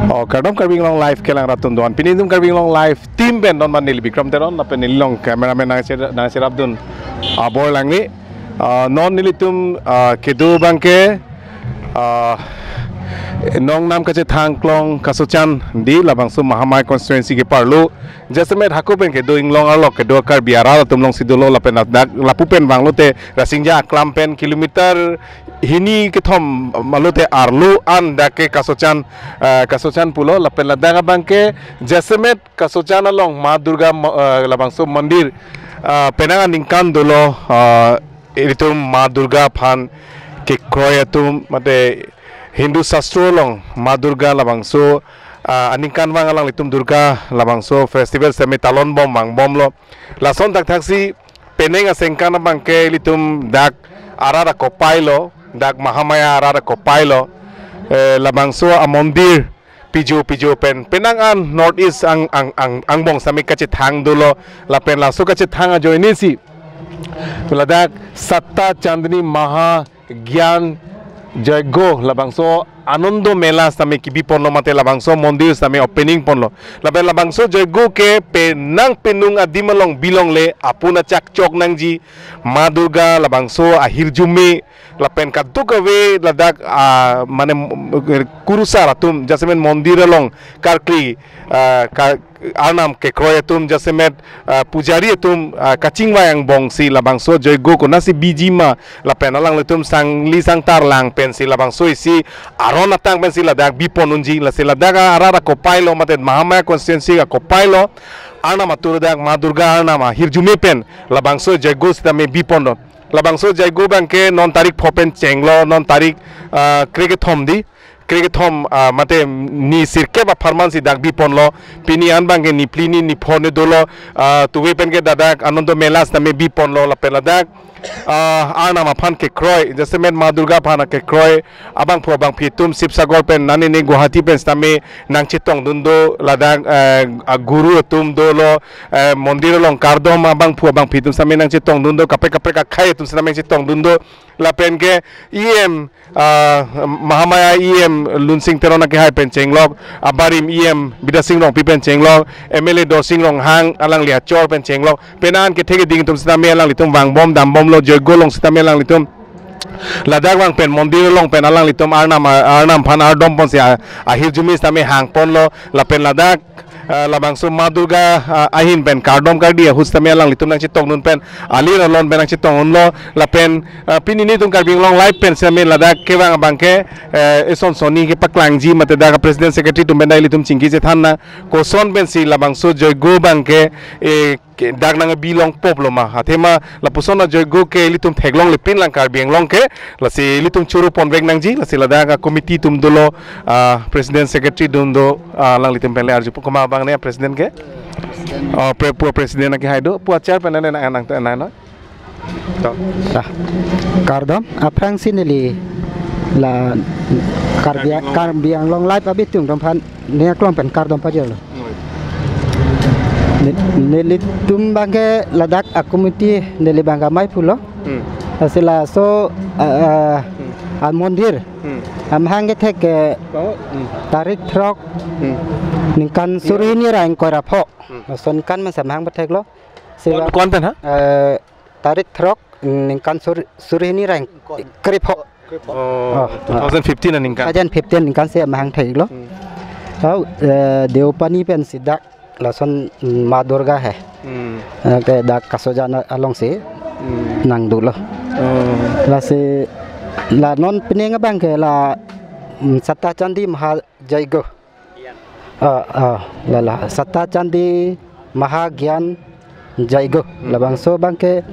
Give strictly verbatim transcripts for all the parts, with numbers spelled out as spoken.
Oh, kardom Karbi Anglong Live kelang rat atum doan. Pini itum Karbi Anglong Live team pen don man neli Bikram Teron, lapen neli along cameraman nangcher-, nangcherapdun Abor Langni. Ah, non nelitum, ah, kedo abangke, ah, Nongnam kachethang klong Kasochan di labangso Mahamaya constituency ke-arlo. Jasemet hako pen kedo inglong arlo kedo Karbi arat atum alongsi dolo lapen dak lapu pen vanglote Rasinja Aklam pen kilometer hini kethom malote arlo an dak ke Kasochan, ah, Kasochan pulo lapen ladak abangke jasemet Kasochan along Ma Durga mo-, ah, labangso mandir, ah, penang aningkan dolo, ah, ilitum Ma Durga aphan kekroi atum mate Hindu sastro along Ma Durga labangso, ah, aningkanvang alanglitum Durga labangso festival semi talon bom vangbomlo. Lason thakthaksi penang asengkan abangke ilitum dak arat akopai lo, dak Mahamaya arat akopai lo, eh, labangso amondir pijo pijo pen penang an North East ang, ang, ang, angbong sami kachethang dolo lapen laso kachethang ajoinesi ladak Satta Chandni Maha Gyan Joigyo labangso Anando Mela sami kebi ponlo mate labangso mondir sami opening ponlo. Lapen labangso joigyo ke penang penung adim along bilongle apun achak chok nangji Ma Durga labangso ahirjume lapen kadokave ladak, ah, mane, mm, kurusar atum jasemet mondir along karkli, ah, ka-, arnam kekroi atum jasemet, ah, pujari atum, ah, kachingvai angbongsi labangso joigyo konatsi biji ma lapen alanglitum sangli sangtar lang pensi labangso isi aron atang pensi ladak bipon unji lasi ladak arat akopai lo mate Mahamaya constituency akopai lo arnam atur dak Ma Durga arnam ahirjume pen labangso joigyo sitame bipon lo. Labangso joigyo abangke non tarik pho pen chenglo, non tarik, ah, krekethom di, krekethom, ah, mate ni sirkep apharman si dak biponlo, pini an abangke ni phli ni ni pho ni dolo, ah, tuve pen ke ladak Anando Mela sitame biponlo lapen ladak, ah, arnam aphan kekroi, jasemet Ma Durga aphan kekroi, abangphu abangphi atum Sibsagar pen nani ni Guwahati pen sitame nangchetongdun do, ladak, eh, aguru atum dolo, eh, mondir along kardom abangphu abangphi atum sitame nangchetongdun do, kaprek kaprek akhai atum sitame nangchetongdun do, lapen ke E M, ah, Mahamaya E M Lunsing Teron akehai pen chenglok, abarim E M Bidya Sing Rongpi pen chenglok, M L A Dorsing Ronghang alangli achor pen chenglok, penang kethe keding atum sitame alanglitum vangbom dambomlo, joigyo along sitame alanglitum ladak vang pen mondir along pen alanglitum arnam, arnam aphan ardom ponsi a-, ahirjume sitame hangponlo lapen ladak, ah, labangso Ma Durga, ah, ahin pen kardom kardi ahut sitame alanglitum nangchetongdun pen alir alon pen nangchetongdunlo lapen, ah, pini nelitum Karbi Anglong Live pen sitame ladak kevang abangke, eh, eson sonni kepaklangji mate dak president secretary atum pen dak ilitum chingki chethan nang koson pensi labangso joigyo abangke, eh, ke dak nangbilong poplo ma. Athema lapuson ajoigyo ke ilitum theklongle pinlang Karbi Anglong ke, lasi ilitum choro ponvek nangji, lasi ladak a-committee atum dolo, ah, president secretary atum do, ah, alanglitum pen le arjupo, komat abang ne president ke? Oh, pre-, pu president akehai do, pu achar pen ne nang nang nang no. To. Ah, kardom, aphrangsi neli la Karbi, Karbi Anglong. Karbi Anglong Live abitung atum aphan ne aklong pen kardom pajirlo. Ne-, nelitum abangke ladak a-committee neli abangke amei pulo. Hmm. Lasi laso, ah, ah, Hmm. a-mondir. Hmm. Amahang kethek ke Oh. Hmm. tarik throk Hmm. ningkan suri hini ra ingkoi ra pho. Hmm. Laso aningkan man si amahang patheklo. Si Ko-an, ba-, ko-an pen ha? eh, tarik throk ningkan sur-, suri hini ra ing-, Ingkoi. kre pho. Oh, Oh, two thousand fifteen aningkan. Two thousand fifteen aningkan si amahang theklo. Hmm. Tau, eh, Deopani pensi dak lason, mm, Ma Durga he. Hmm. Eh, ke dak Kasochan alongsi Hmm. nangdolo. Oh. Lasi la non penang abangke la, mm, Satta Chandni Maha Joigyo. Ah, ah, la la. Satta Chandni Maha Gyan Joigyo. Hmm. Labangso abangke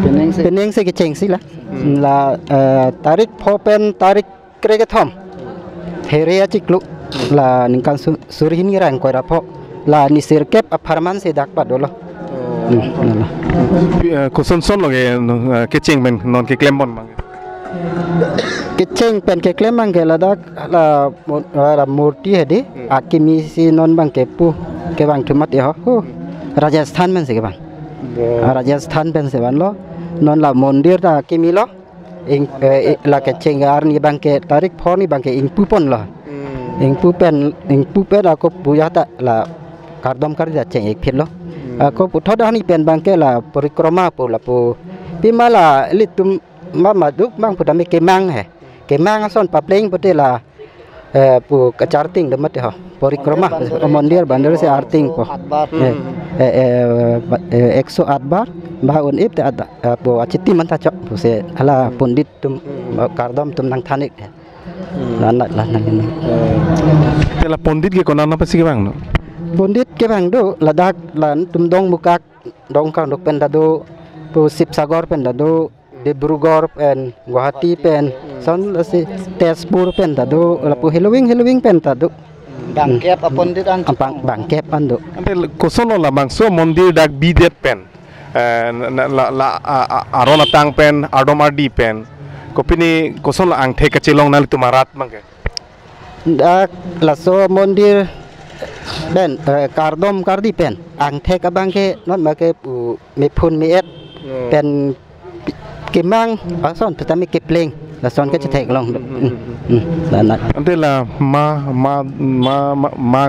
penang si. Penang si kechengsi la. Hmm. La, eh, tarik pho pen tarik krekethom. Here achiklo. La ningkan su-, suri hini ra ingkoi ra pho. La ni sirkep apharman si dak padolo. Oh. Hmm, la la. Pi-, eh, koson son lo ke, no, eh, kecheng pen non keklem pon abang. Kecheng pen keklem abangke ladak la mo-, la murti hedi, Hmm. akimi si non abangke pu kevang thumat ya ho. Hu. Rajasthan pensi kevang. Wow. Ah, Rajasthan pensi vanlo. Non la mondir ta akimi lo. Ing, eh, i-, la kecheng arni abangke tarik pho ni abangke ingpu ponlo. Hmm. Ingpu pen, ingpu pen ako pu ya ta la kardom kardi ta cheng-ik phitlo. Hmm. Ako puthot ani pen abangke la porikroma pu lapu. Pima la ilitum ma maduk mang putame kemang he. Kemang ason papleng pute la, eh, pu kacharting do mate ho. Porikroma, mondir bandar si arting po. Atbar. Eh, eh, eh, ba-, eh, ekso atbar, ba un-ip te at, eh, pu achitim anta chok, pusi hala pundit atum, kardom atum nangthan-ik. Hmm. Lanak, lanak ini. Eh. Te la pondit ke konat nangpasi kevang, no? Pondit kevang do, ladak la Tumdong Mukak, Dongkang dok pen ta do, pu Sibsagar pen ta do, Dibrugarh pen, Guwahati pen, hmm, ason lasi Tezpur pen ta do, lapu Heloving, Heloving pen ta do. Bangkep apondit an. Bang, bangkep an do. Ante koson lo labangso mondir dak bidet pen, eh, na, na, la, la, a, a, aron atang pen, ardom ardi pen, kopine koson lo angthek kachelong nanglitum arat abangke? Dak laso mondir pen, eh, kardom kardi pen angthek abangke non make pu mephun me-et, oh, pen kemang ason putame kepleng, lason ke chetheklong do. Hmm, hmm, hmm, hmm. Hmm, hmm, lanak. Ante la ma, ma, ma, ma, ma,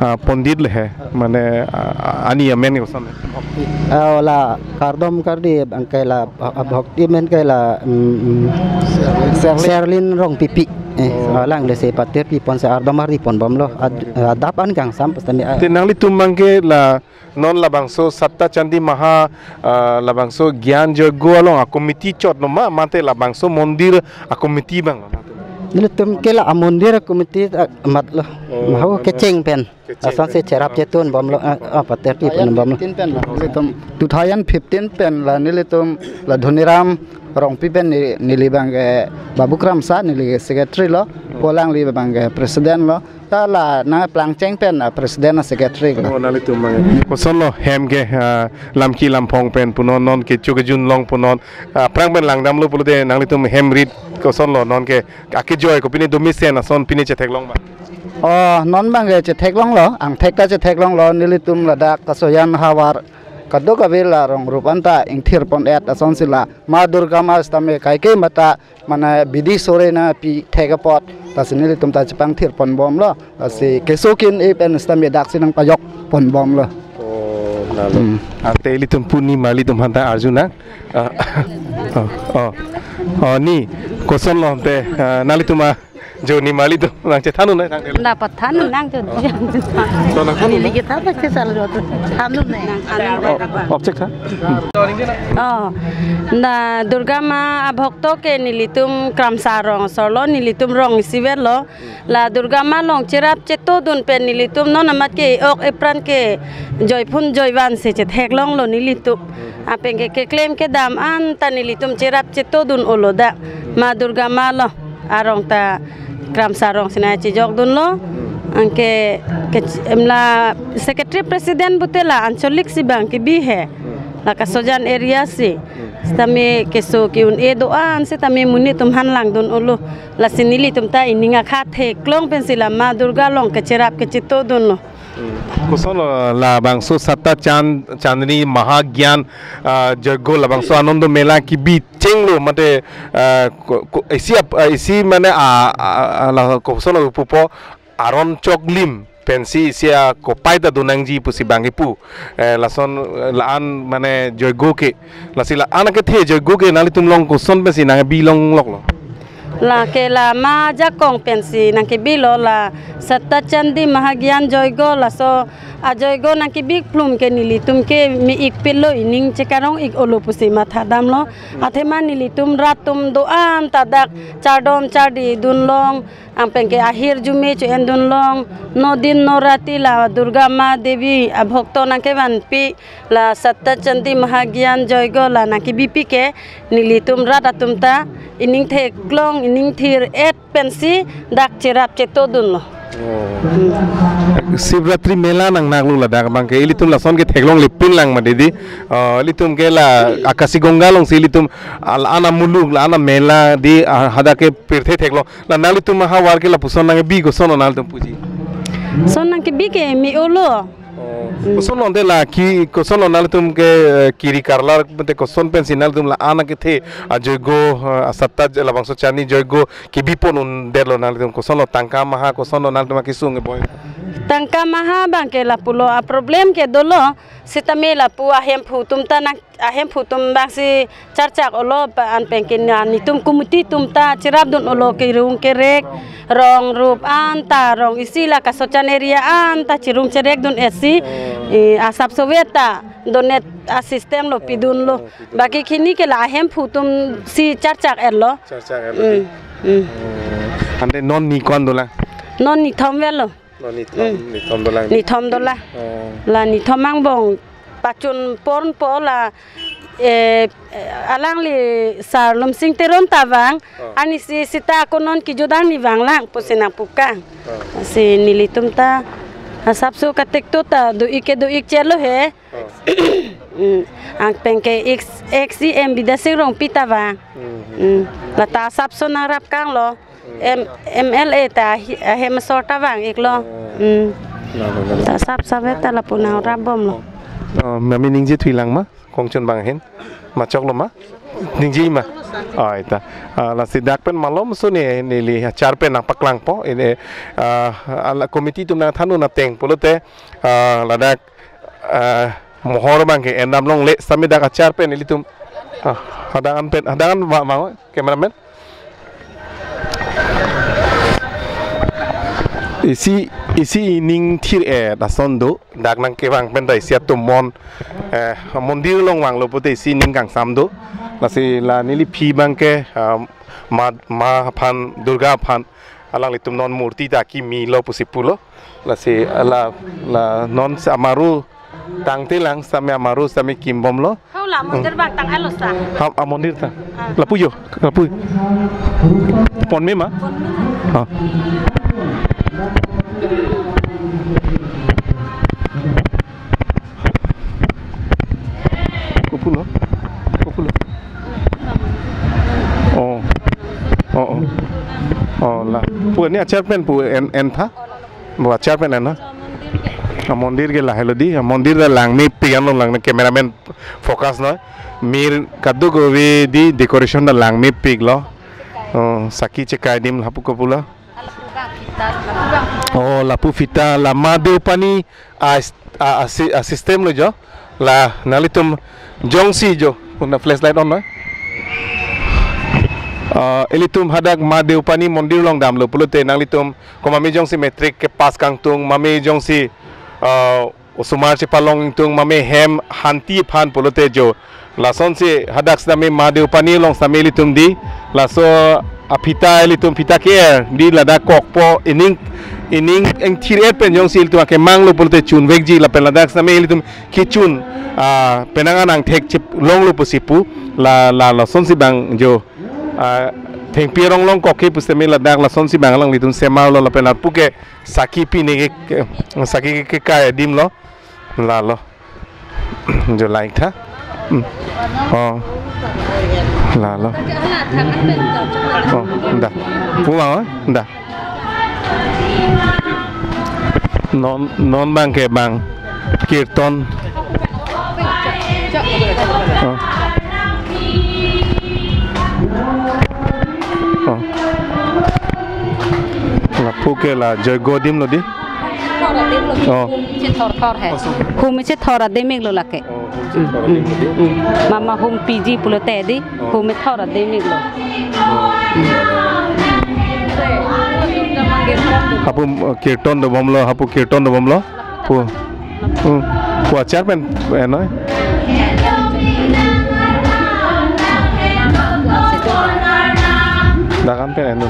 ah, pondit le he, mane, ah, ah, ani amen koson? Ah, la kardom kardi abangke la, ah, ah, bhokti amen ke la, mm, mm, Serlin. Serlin Rongpipi. Eh, oh, alang le si patir pi pon si ardom ardi pon bomlo. Ad-, adap an kangsam putame, ah. Te nanglitum abangke la non labangso Satta Chandi Maha, ah, labangso Gyan Joigyo along a committee chot no ma, mate labangso mondir a committee abang lo? Nelitum ke la a mondir a committee, ah, mat lo. Oh, mahu mat lo. Kecheng pen. Kecheng pen. Lason si cherap chetun bomlo, ah, ah, patir pi pon bomlo. Two thousand fifteen pen la nelitum, two thousand fifteen pen la nelitum la Dhoniram Rongpi pen neli, neli abangke Babu Kramsa neli ke secretary lo, oh, pu alangli abangke president lo. Ta la nangplangcheng pen, ah, president a secretary lo. Oh, nanglitum abang. Koson lo hem ke, ah, lamki lamphong pen punon, non kecho kejun long punon, ah, aphrang pen langdamlo pulote nanglitum hem rit koson lo non ke akejoi kopine domesen ason pine chetheklong ma? Oh, non abangke chetheklong lo, angthek ta chetheklong lo, nelitum ladak Kasoyan havar kadokave la rong rup anta ingthir pon-et ason si la Ma Durga ma sitame kaike mata mane bidi sore nangpi thek apot, lasi nelitum ta chepangthir pon bomlo, lasi keso kin-e pen sitame dak si nangpajok pon bomlo. Oh, lalo. Hmm. Ante ilitum pu ni marlitum aphanta arjunang. Ah, oh, oh. Oh, ni, koson lo ante, ah, nanglitum ajo ni marlitum nangchethan un nai tangte. Nangpathan un nang jo. To nangthan un. Neli kethan ta chesal jo. Than un nai. Oh, object ha? Oh, na Durga ma abhokto ke nelitum Kramsa rong asor lo, nelitum rong isivet lo. La Durga ma along cherap chetodun pen nelitum non amat ke ok epran ke joiphun joivan si chetheklong lo nelitum. Apeng ke keklem kedam anta nelitum cherap chetodun olo dak Ma Durga ma lo arong ta Kramsa rong si nangchejokdun lo. Anke ke em la secretary president pute la Anchalik si abang kebi he. La Kasoyan area si. Sitame keso ke-un-e do-an sitame monit atum aphan langdun olo. Lasi nelitum ta ining akha theklong pensi la Ma Durga along kecherap kechetodun lo. Hmm. Koson lo labangso Satta Chand, Chandni Mahagyan, ah, Joigyo labangso Anando Mela kebi chenglo mate, ah, ko, ko, isi ap, ah, isi mane, ah, ah, ah, la koson lo pupo aron choklim pensi isi akopai ta donangji pusi abang kepu. Eh, lason, eh, la-an mane Joigyo ke. Lasi la-an akethe Joigyo ke nanglitum along koson pensi nangbilong loklo? La ke la Ma ajakong pensi nangkebilo la Satta Chandi Mahagyan Joigyo laso ajoigyo nangkebi plum ke nelitum ke me-ik pilo ining chekarong-ik olo pusi mathadamlo. Athema nelitum rat atum do-an ta dak chardom chardi dunlong. Angpeng ke ahirjume cho-endun long, no din no rati la Durga Ma Devi abhokto nangkevanpi, la Satta Chandi Mahagyan Joigyo la nangkebipi ke, nelitum rat atum ta, ining theklong, ining thir-et pensi, dak cherap chetodun lo. Oh. Hmm. Shivratri mela nang nanglo ladak abang ke, ilitum lason ke theklongle pinlang ma didi. Oh, ilitum ke la Akashi Ganga alongsi ilitum la-an amuluk, la-an amela di, ah, hadak ke pirthe theklong. La nanglitum ahavar ke lapuson nangkebi koson nanglitum puji? Son nangkebi ke me-olo. Oh. Koson lo ante la ke, koson lo nanglitum ke, eh, kiri karlar ante koson pensi nanglitum la-an akethe ajoigo, eh, asatta labangso charni joigo kebipon un-edetlo nanglitum, koson lo tangka maha, koson lo nanglitum akesung ke boy? Tangka maha abang ke lapulo, a problem ke dolo, sitame lapu ahemphu atum ta nang, ahemphu atum abangsi charchak-olo pa an pen ke na netum committee atum ta cherapdun-olo kerung kerek, rong rup anta, rong isi la kasochan area anta cherung cherekdun-etsi, eh, asapso veta donate a system lo pidunlo. Baki khini ke la ahemphu atumsi charchak-etlo. Charchak-etlo. Mm, di. Mm. Oh. Ante non ni ko-an dolang? Non nithom avelo. Non nithom, mm, nithom dolang. Nithom dolang. Oh. La nithom angbong pachun ponpo la, eh, alangli Sar Lumsing Teron ta vang. Oh. Arnisi sita ako non kejut arni vanglang pusi nangpukang. Oh. Si nelitum ta asapso katiktuk ta do-ik ke do-ik chelo he. Oh. Mm. Anpen ke ex, ex E M Bidya Sing Rongpi ta vang. Hmm. Mm. Lata asapso nangrapkanglo. M, M L A ta hi, ahem asor ta vang-iklo. Oh. Mm. La, la, la, la. Ta asapso veta lapu nangrapbomlo. Oh, mami ningje thuilang ma? Kongchun bang ahin? Machoklo ma? Ningje ma? Oh, ita. Ah, lasi dak pen malomso ne neli achar pen nangpaklangpo. Ini, ah, ala committee atum nangthan-un ateng pulote, ah, ladak, ah, mohor abang ke endam longle sitame dak achar pen ilitum. Ah, hadak an pen, hadak an ma, ma, cameraman? Isi, isi ining thir-et ason do, dak nangkevang pen ta isi atomon, eh, mondir along vanglo pute isi ining kangsam do. Lasi la neli aphi abang ke, ah, ma, ma aphan, Durga aphan, alanglitum non murti ta kimilo pusi pulo. Lasi la, la non si amaru tangtelang sitame amaru sitame kimbomlo. Hau la mondir abang tang-etlo sa. Ha, a mondir ta. Ah. Lapu jo, lapu. Ponme ma? Ponme. Ha. Kopulo? Kopulo? Oh. Oh, oh. Oh, la. Pu ne achar pen pu en, entha? Pu achar pen en na? A mondir ke lahelo di, a mondir ta langmepik, anlo lang cameraman focus noi. Mir kaduk ave di, decoration ta langmepiklo. Oh, saki chekai adim lapu kopulo. Oh, lapu phita la Mahadev Pani a, a, a, si-, a system lo jo. La nanglitum jongsi jo. Una flashlight on noi. Ah, ilitum hadak Mahadev Pani mondir along damlo pulote nanglitum ko mami jongsi matric kepass kangtung, mami jongsi, ah, osomar chepalong ingtung, mami hem hanti aphan pulote jo. Lasonsi hadak sitame Mahadev Pani along sitame ilitum di. Laso aphita ilitum phita ke-er di ladak kokpo ining, ining ingthir-et pen jongsi ilitum akemanglo pulote chunvekji lapen ladak sitame ilitum kechun, ah, penang an angthek chip longlo pusi pu la, la, lasonsi abang jo, ah, thengpi arong long kokke pusitame ladak lasonsi abang alanglitum semarlo lapen lapu ke saki pine ke, ke, saki ke, kekai adim lo. Lalo. Jo like tha. Hmm. Oh. Lalo. Oh, da. Pulang, oh? Da. Non, non abang ke abang kirtan. Oh. Oh. Lapu ke la joigo adim lo di. Thor adim lo. Oh. Hum chethor thor he. Hum chethor adim-iklo lake. Oh, hum chethor adim lo di. Hmm. Mama hum piji pulote di. Oh. Hum thor adim-iklo. Oh. Hapu, uh, kirtan dobomlo, hapu kirtan dobomlo. Pu. Hmm. Pu achar pen, eh, noi. Dak an pen, eh, noi.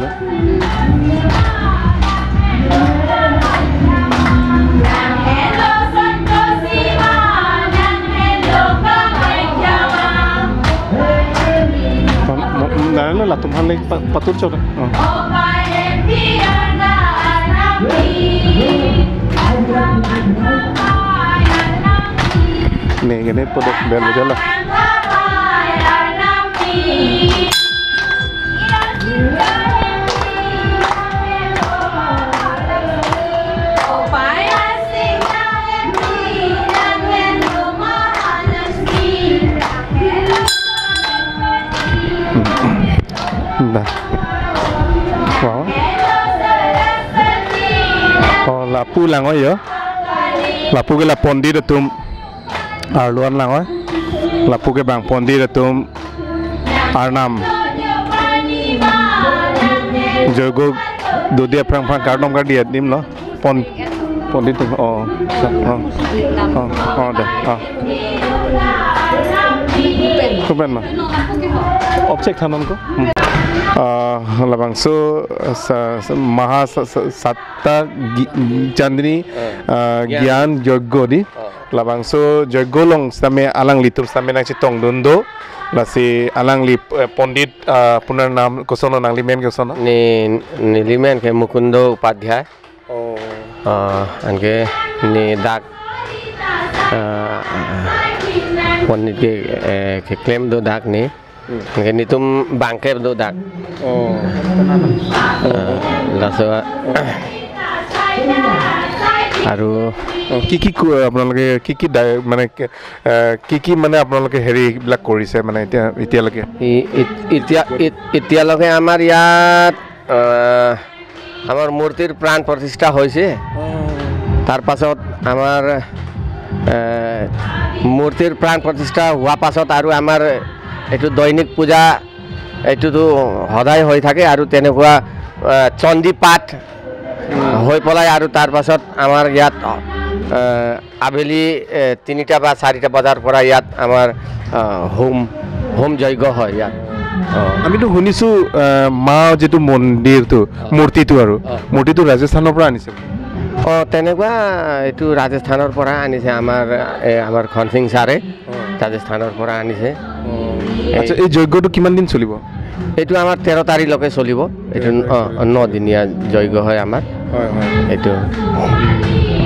Mo-, mo-, na, na, latum aphan le pa-, patur chot. Oh. Ne, gini podok bel bejala. Oh, lapu lang-oi yo. Lapu ke la pondit atum arlo-an lang-oi. Lapu ke bang pondit atum arnam jogo dodi aphrang phrang kardom kardi adim lo. Pon pondit atum. Oh, oh, oh, oh, dei. Oh. Kupen ma. Object thanon ko. Hmm. Ah, labangso sa, sa, maha sa, sa, sat ta gi- chandni, eh, ah, gyan. Gyan joggo di. Oh. Labangso joggo along sitame alanglitum sitame nangchetongdun do. Lasi alangli, eh, pondit, ah, punar nam koson lo, nangli men koson lo? Ne, neli men ke Mukundo Upadhyay. Oh. Ah, anke ne dak, ah, pondit ke, eh, keklem do dak ne. Hmm. Anke netum bangke do dak. Oh. Ah, laso আৰু Oh, কি কি কো- আপোনালোকে কি কি দায়- মানে কি- এ, কি কি মানে আপোনালোকে হেৰি এইবিলাক কৰিছে মানে এতিয়া এতিয়ালৈকে? ই- ইত- এতিয়া ইত- এতিয়ালৈকে আমাৰ ইয়াত, আহ, আমাৰ মূৰ্তিৰ প্ৰাণ প্ৰতিষ্ঠা হৈছে। তাৰ পাছত আমাৰ, এ, মূৰ্তিৰ প্ৰাণ প্ৰতিষ্ঠা হোৱা পাছত আৰু আমাৰ এইটো দৈনিক পূজা এইটোতো সদায় হৈ থাকে আৰু তেনেকুৱা, এ, চণ্ডী পাঠ হৈ পেলাই আৰু তাৰ পাছত আমাৰ ইয়াত, এ, আবেলি, এ, তিনিটা বা চাৰিটা বজাৰ পৰা ইয়াত আমাৰ, এ, হোম, হোম যজ্ঞ হয় ইয়াত। অ। আমিতো শুনিছো, এ, মা যিটো মন্দিৰটো, অ। মূৰ্তিটো আৰু, অ। মূৰ্তিটো ৰাজস্থানৰ পৰা আনিছে। অ, তেনেকুৱা এইটো ৰাজস্থানৰ পৰা আনিছে আমাৰ, এ, আমাৰ খনসিং ছাৰে। অ। ৰাজস্থানৰ পৰা আনিছে। অ। এই আচ্ছা, এই যজ্ঞটো কিমান দিন চলিব? এইটো আমাৰ তেৰ তাৰিখলৈকে চলিব। এইটো, তেৰ তাৰিখ। অ, অ, নদিনীয়া যজ্ঞ হয় আমাৰ। হয়, হয়। এইটো।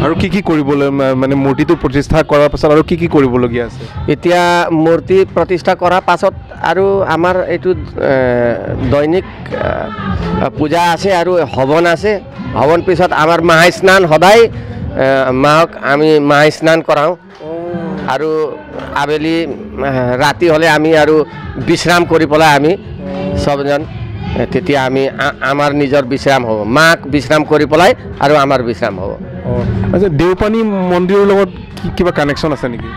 আৰু কি কি কৰিবলৈ, মা- মানে মূৰ্তিটো প্ৰতিষ্ঠা কৰাৰ পাছত আৰু কি কি কৰিবলগীয়া আছে? এতিয়া মূৰ্তি প্ৰতিষ্ঠা কৰাৰ পাছত আৰু আমাৰ এইটো, এ, দৈনিক, এ, পূজা আছে আৰু হৱন আছে। হৱন পিছত আমাৰ মাহাস্নান সদায়, এ, মাক আমি মাহাস্নান কৰাওঁ। অ। আৰু আবেলি, আহ, ৰাতি হ'লে আমি আৰু বিশ্ৰাম কৰি পেলাই আমি অ। সবজন, এ, তেতিয়া আমি আ- আমাৰ নিজৰ বিশ্ৰাম হ'ব, মাক বিশ্ৰাম কৰি পেলাই আৰু আমাৰ বিশ্ৰাম হ'ব। অ। আচ্ছা, দেওপানী মন্দিৰৰ লগত কি- কিবা কানেকশ্যন আছে নেকি?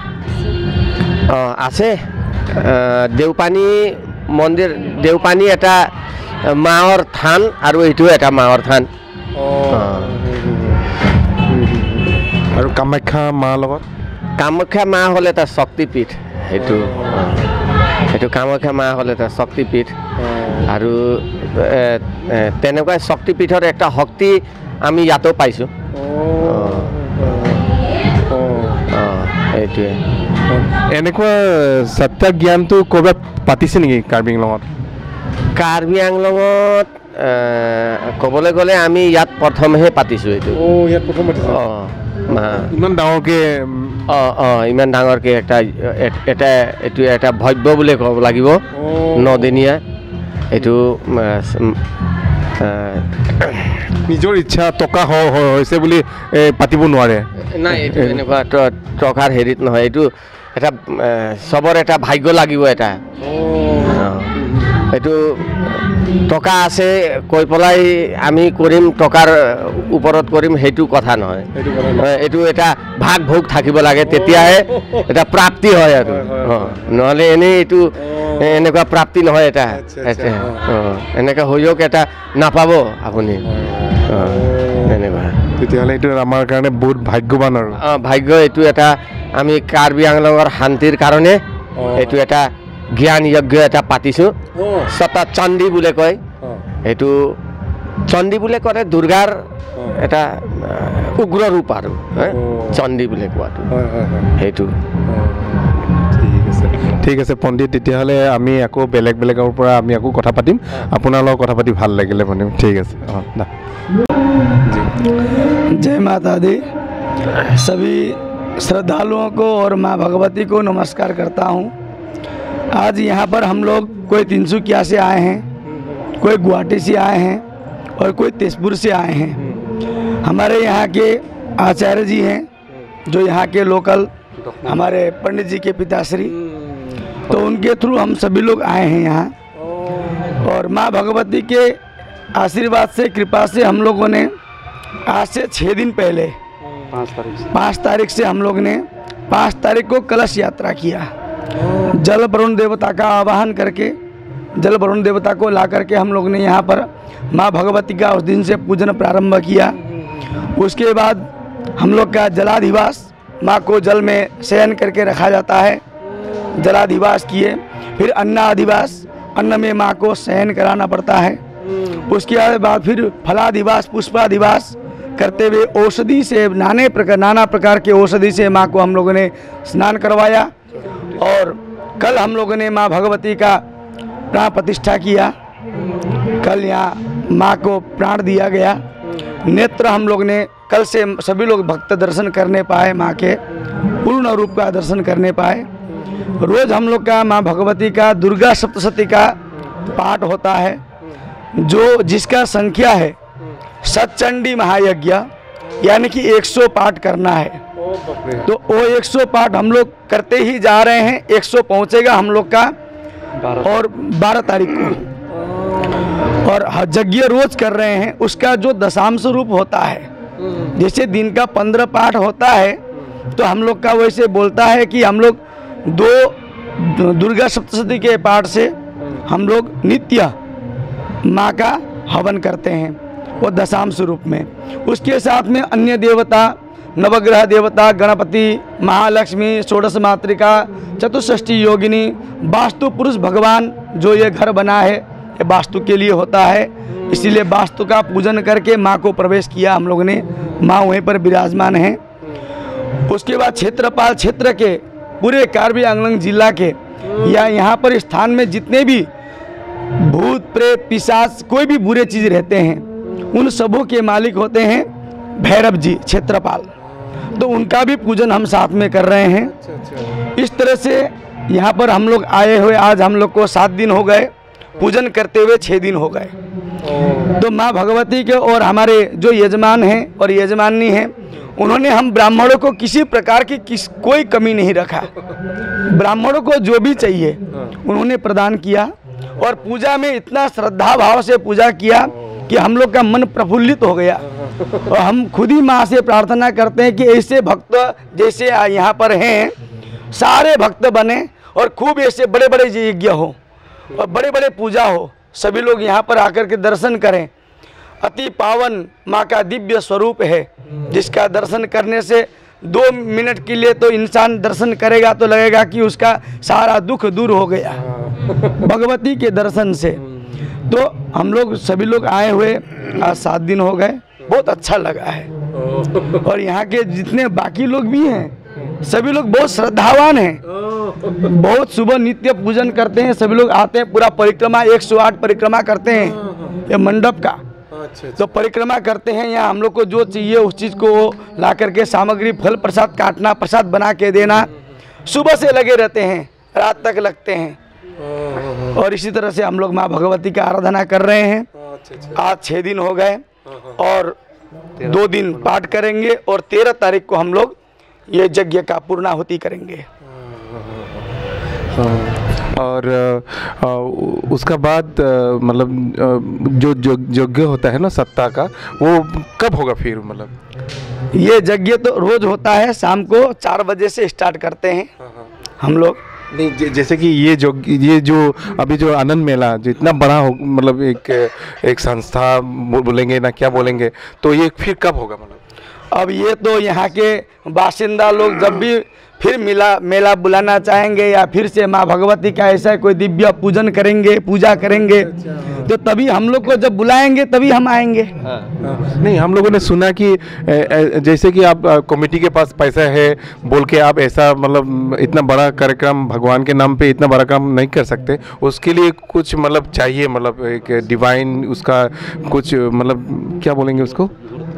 অ, আছে। আহ, দেওপানী মন্দিৰ, দেওপানী এটা, আহ, মাৰ থান আৰু এইটো এটা মাৰ থান। অ। অ। হুম, হুম, হুম। হুম, হুম, হুম। আৰু কামাখ্যা মা লগত? কামাখ্যা মা হ'ল এটা শক্তিপীঠ। সেইটো, অ। অ। সেইটো কামাখ্যা মা হ'ল এটা শক্তিপীঠ। অ। আৰু, এ, এ, তেনেকুৱা শক্তিপীঠৰ এটা শক্তি আমি ইয়াতো পাইছোঁ। অ। অ। অ। অ, এইটোৱে। অ। এনেকুৱা সত্য জ্ঞানটো ক'ৰবাত পাতিছে নেকি কাৰ্বি আংলঙত? কাৰ্বি আংলঙত এ, ক'বলৈ গ'লে আমি ইয়াত প্ৰথমহে পাতিছোঁ এইটো। অ, ইয়াত প্ৰথম পাতিছে? অ, মা। ইমান ডাঙৰকে, উম, অ, অ, ইমান ডাঙৰকে এটা, এ-, এটা, এইটো এটা ভব্য বুলিয়ে ক'ব লাগিব। অ। নদিনীয়া। এইটো, উম, উম, এ, নিজৰ ইচ্ছা টকা হ-, হ-, হৈছে বুলি, এ, পাতিব নোৱাৰে। নাই, এইটো এ, এনেকুৱা ট-, টকাৰ হেৰিত নহয়। এইটো এটা, এ, চবৰ এটা ভাগ্য লাগিব এটা। অ। অ। এইটো টকা আছে কৈ পেলাই আমি কৰিম, টকাৰ ওপৰত কৰিম, সেইটো কথা নহয়। সেইটো কথা নহয়। অ, এইটো এটা ভাগ ভোগ থাকিব লাগে, তেতিয়াহে অ। এটা প্ৰাপ্তি হয় আৰু। হয়, হয়, অ, হয়। নহ'লে এনেই এইটো অ। এ-, এনেকুৱা প্ৰাপ্তি নহয় এটা। আচ্ছা, আচ্ছা, এতিয়া, অ। অ, এনেকা সুযোগ এটা নাপাব আপুনি। হয়, হয়। অ, তেনেকুৱা। তেতিয়াহ'লে এইটো আমাৰ কাৰণে বহুত ভাগ্যৱান আৰু। অ, ভাগ্য এইটো এটা, আমি কাৰ্বি আংলঙৰ শান্তিৰ কাৰণে অ। এইটো এটা জ্ঞান যজ্ঞ এটা পাতিছো। অ। ছটা চণ্ডী বুলিয়ে কয়। অ। এইটো চণ্ডী বুলিয়ে কয় দুৰ্গাৰ অ। এটা, আহ, উগ্ৰ ৰূপ আৰু, হে? অ। চণ্ডী বুলি কোৱাটো। হয়, হয়, হয়। সেইটো। অ। ঠিক আছে। ঠিক আছে, পণ্ডিত, তেতিয়াহ'লে আমি আকৌ বেলেগ বেলেগৰ পৰা আমি আকৌ কথা পাতিম। অ। আপোনাৰ লগত কথা পাতি ভাল লাগিলে, পণ্ডিত। ঠিক আছে। অ, দা। जय माता दी। सभी श्रद्धालुओं को और माँ भगवती को नमस्कार करता हूँ। आज यहाँ पर हम लोग कोई तिनसुकिया से आए हैं, कोई गुवाहाटी से आए हैं और कोई तेजपुर से आए हैं। हमारे यहाँ के आचार्य जी हैं, जो यहाँ के लोकल हमारे पंडित जी के पिताश्री, तो उनके थ्रू हम सभी लोग आए हैं यहाँ। और माँ भगवती के आशीर्वाद से, कृपा से हम लोगों ने आज से छः दिन पहले, पाँच तारीख से पाँच तारीख से हम लोग ने पाँच तारीख को कलश यात्रा किया। जल वरुण देवता का आवाहन करके, जल वरुण देवता को ला करके हम लोग ने यहाँ पर माँ भगवती का उस दिन से पूजन प्रारंभ किया। उसके बाद हम लोग का जलाधिवास, माँ को जल में शयन करके रखा जाता है, जलाधिवास किए। फिर अन्नाधिवास, अन्न में माँ को शयन कराना पड़ता है। उसके बाद फिर फलाधिवास, पुष्पाधिवास करते हुए औषधि से, नाने प्रकार, नाना प्रकार के औषधि से माँ को हम लोगों ने स्नान करवाया। और कल हम लोगों ने माँ भगवती का प्राण प्रतिष्ठा किया। कल यहाँ माँ को प्राण दिया गया। नेत्र हम लोग ने, कल से सभी लोग भक्त दर्शन करने पाए, माँ के पूर्ण रूप का दर्शन करने पाए। रोज हम लोग का माँ भगवती का दुर्गा सप्तशती का पाठ होता है, जो, जिसका संख्या है सतचंडी महायज्ञ, यानी कि एक सौ पाठ करना है। तो वो एक सौ पाठ हम लोग करते ही जा रहे हैं, एक सौ पहुँचेगा हम लोग का। और बारह तारीख को, और ह-, यज्ञ रोज कर रहे हैं, उसका जो दशांश रूप होता है, जैसे दिन का पन्द्रह पाठ होता है, तो हम लोग का वैसे बोलता है कि हम लोग दो दु-, दुर्गा सप्तशती के पाठ से हम लोग नित्य माँ का हवन करते हैं, वो दशांश रूप में। उसके साथ में अन्य देवता, नवग्रह देवता, गणपति, महालक्ष्मी, षोडश मातृका, चतुष्षष्ठी योगिनी, वास्तु पुरुष भगवान, जो ये घर बना है, ये वास्तु के लिए होता है। इसीलिए वास्तु का पूजन करके माँ को प्रवेश किया हम लोगों ने। माँ वहीं पर विराजमान है। उसके बाद क्षेत्रपाल क्षेत्र के, पूरे कार्बी आंगलोंग जिला के, या यहाँ पर स्थान में जितने भी भूत, प्रेत, पिशाच, कोई भी बुरे चीज रहते हैं, उन सबों के मालिक होते हैं भैरव जी, क्षेत्रपाल। तो उनका भी पूजन हम साथ में कर रहे हैं। अच्छा, अच्छा। इस तरह से यहाँ पर हम लोग आए हुए आज हम लोग को सात दिन हो गए पूजन करते हुए, छः दिन हो गए। तो माँ भगवती के और हमारे जो यजमान हैं और यजमानी हैं, उन्होंने हम ब्राह्मणों को किसी प्रकार की किस, कोई कमी नहीं रखा। ब्राह्मणों को जो भी चाहिए, हाँ। उन्होंने प्रदान किया। और पूजा में इतना श्रद्धा भाव से पूजा किया कि हम लोग का मन प्रफुल्लित हो गया। और हम खुद ही माँ से प्रार्थना करते हैं कि ऐसे भक्त जैसे यहाँ पर हैं, सारे भक्त बने और खूब ऐसे बड़े बड़े यज्ञ हो और बड़े बड़े पूजा हो, सभी लोग यहाँ पर आकर के दर्शन करें। अति पावन माँ का दिव्य स्वरूप है, जिसका दर्शन करने से दो मिनट के लिए तो इंसान दर्शन करेगा तो लगेगा कि उसका सारा दुख दूर हो गया भगवती के दर्शन से। तो हम लोग सभी लोग आए हुए आज सात दिन हो गए, बहुत अच्छा लगा है। और यहाँ के जितने बाकी लोग भी हैं, सभी लोग बहुत श्रद्धावान हैं। बहुत सुबह नित्य पूजन करते हैं, सभी लोग आते हैं, पूरा परिक्रमा, एक सौ आठ परिक्रमा करते हैं ये मंडप का। अच्छा, अच्छा। तो परिक्रमा करते हैं, यहाँ हम लोग को जो चाहिए उस चीज को ला करके सामग्री, फल प्रसाद काटना, प्रसाद बना के देना, सुबह से लगे रहते हैं, रात तक लगते हैं। हाँ, हाँ, हाँ। और इसी तरह से हम लोग माँ भगवती का आराधना कर रहे हैं। अच्छा, अच्छा। आज छः दिन हो गए हाँ, हाँ। और तेरह दो दिन पाठ करेंगे और तेरह तारीख को हम लोग ये यज्ञ का पूर्णाहुति करेंगे। हाँ, हाँ, हाँ, हाँ। हाँ। और, अ, अ, उसका बाद, अ, मतलब, अ, जो, जो यज्ञ होता है ना सत्ता का, वो कब होगा फिर, मतलब? ये यज्ञ तो रोज होता है, शाम को चार बजे से स्टार्ट करते हैं हाँ, हाँ। हम लोग। नहीं, जै-, जैसे कि ये जो, ये जो अभी जो आनंद मेला, जो इतना बड़ा हो, मतलब, एक, एक संस्था बो-, बोलेंगे ना, क्या बोलेंगे, तो ये फिर कब होगा, मतलब? अब ये तो यहाँ के बासिंदा लोग जब भी फिर मिला, मेला बुलाना चाहेंगे या फिर से माँ भगवती का ऐसा कोई दिव्य पूजन करेंगे, पूजा करेंगे, अच्छा, हाँ। तो तभी हम लोग को जब बुलाएंगे, तभी हम आएंगे। हाँ। हाँ। नहीं, हम लोगों ने सुना कि, ए, ए, जैसे कि आप, अ, कमेटी के पास पैसा है बोल के आप ऐसा, मतलब, इतना बड़ा कार्यक्रम भगवान के नाम पे इतना बड़ा काम नहीं कर सकते। उसके लिए कुछ, मतलब, चाहिए, मतलब, एक डिवाइन उसका कुछ, मतलब, क्या बोलेंगे उसको?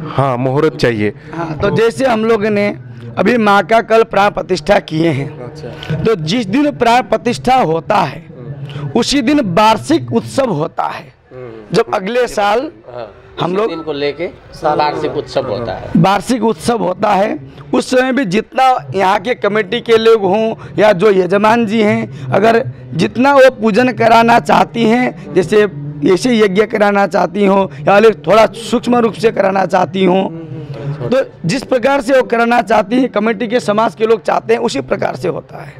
हाँ, मुहूर्त चाहिए। हाँ, तो जैसे हम लोग ने अभी माँ का कल प्राण प्रतिष्ठा किए हैं, अच्छा। तो जिस दिन प्राण प्रतिष्ठा होता है, हम्म। उसी दिन वार्षिक उत्सव होता है। हम्म। जब अगले साल हाँ, हम उसी लोग दिन को लेके वार्षिक उत्सव होता है। वार्षिक उत्सव होता है, उस समय भी जितना यहाँ के कमेटी के लोग हों या जो यजमान जी हैं, अगर जितना वो पूजन कराना चाहती हैं, जैसे ऐसे यज्ञ कराना चाहती हूँ या अलग थोड़ा सूक्ष्म रूप से कराना चाहती हूँ। तो जिस प्रकार से वो कराना चाहती हैं, कमेटी के समाज के लोग चाहते हैं, उसी प्रकार से होता है।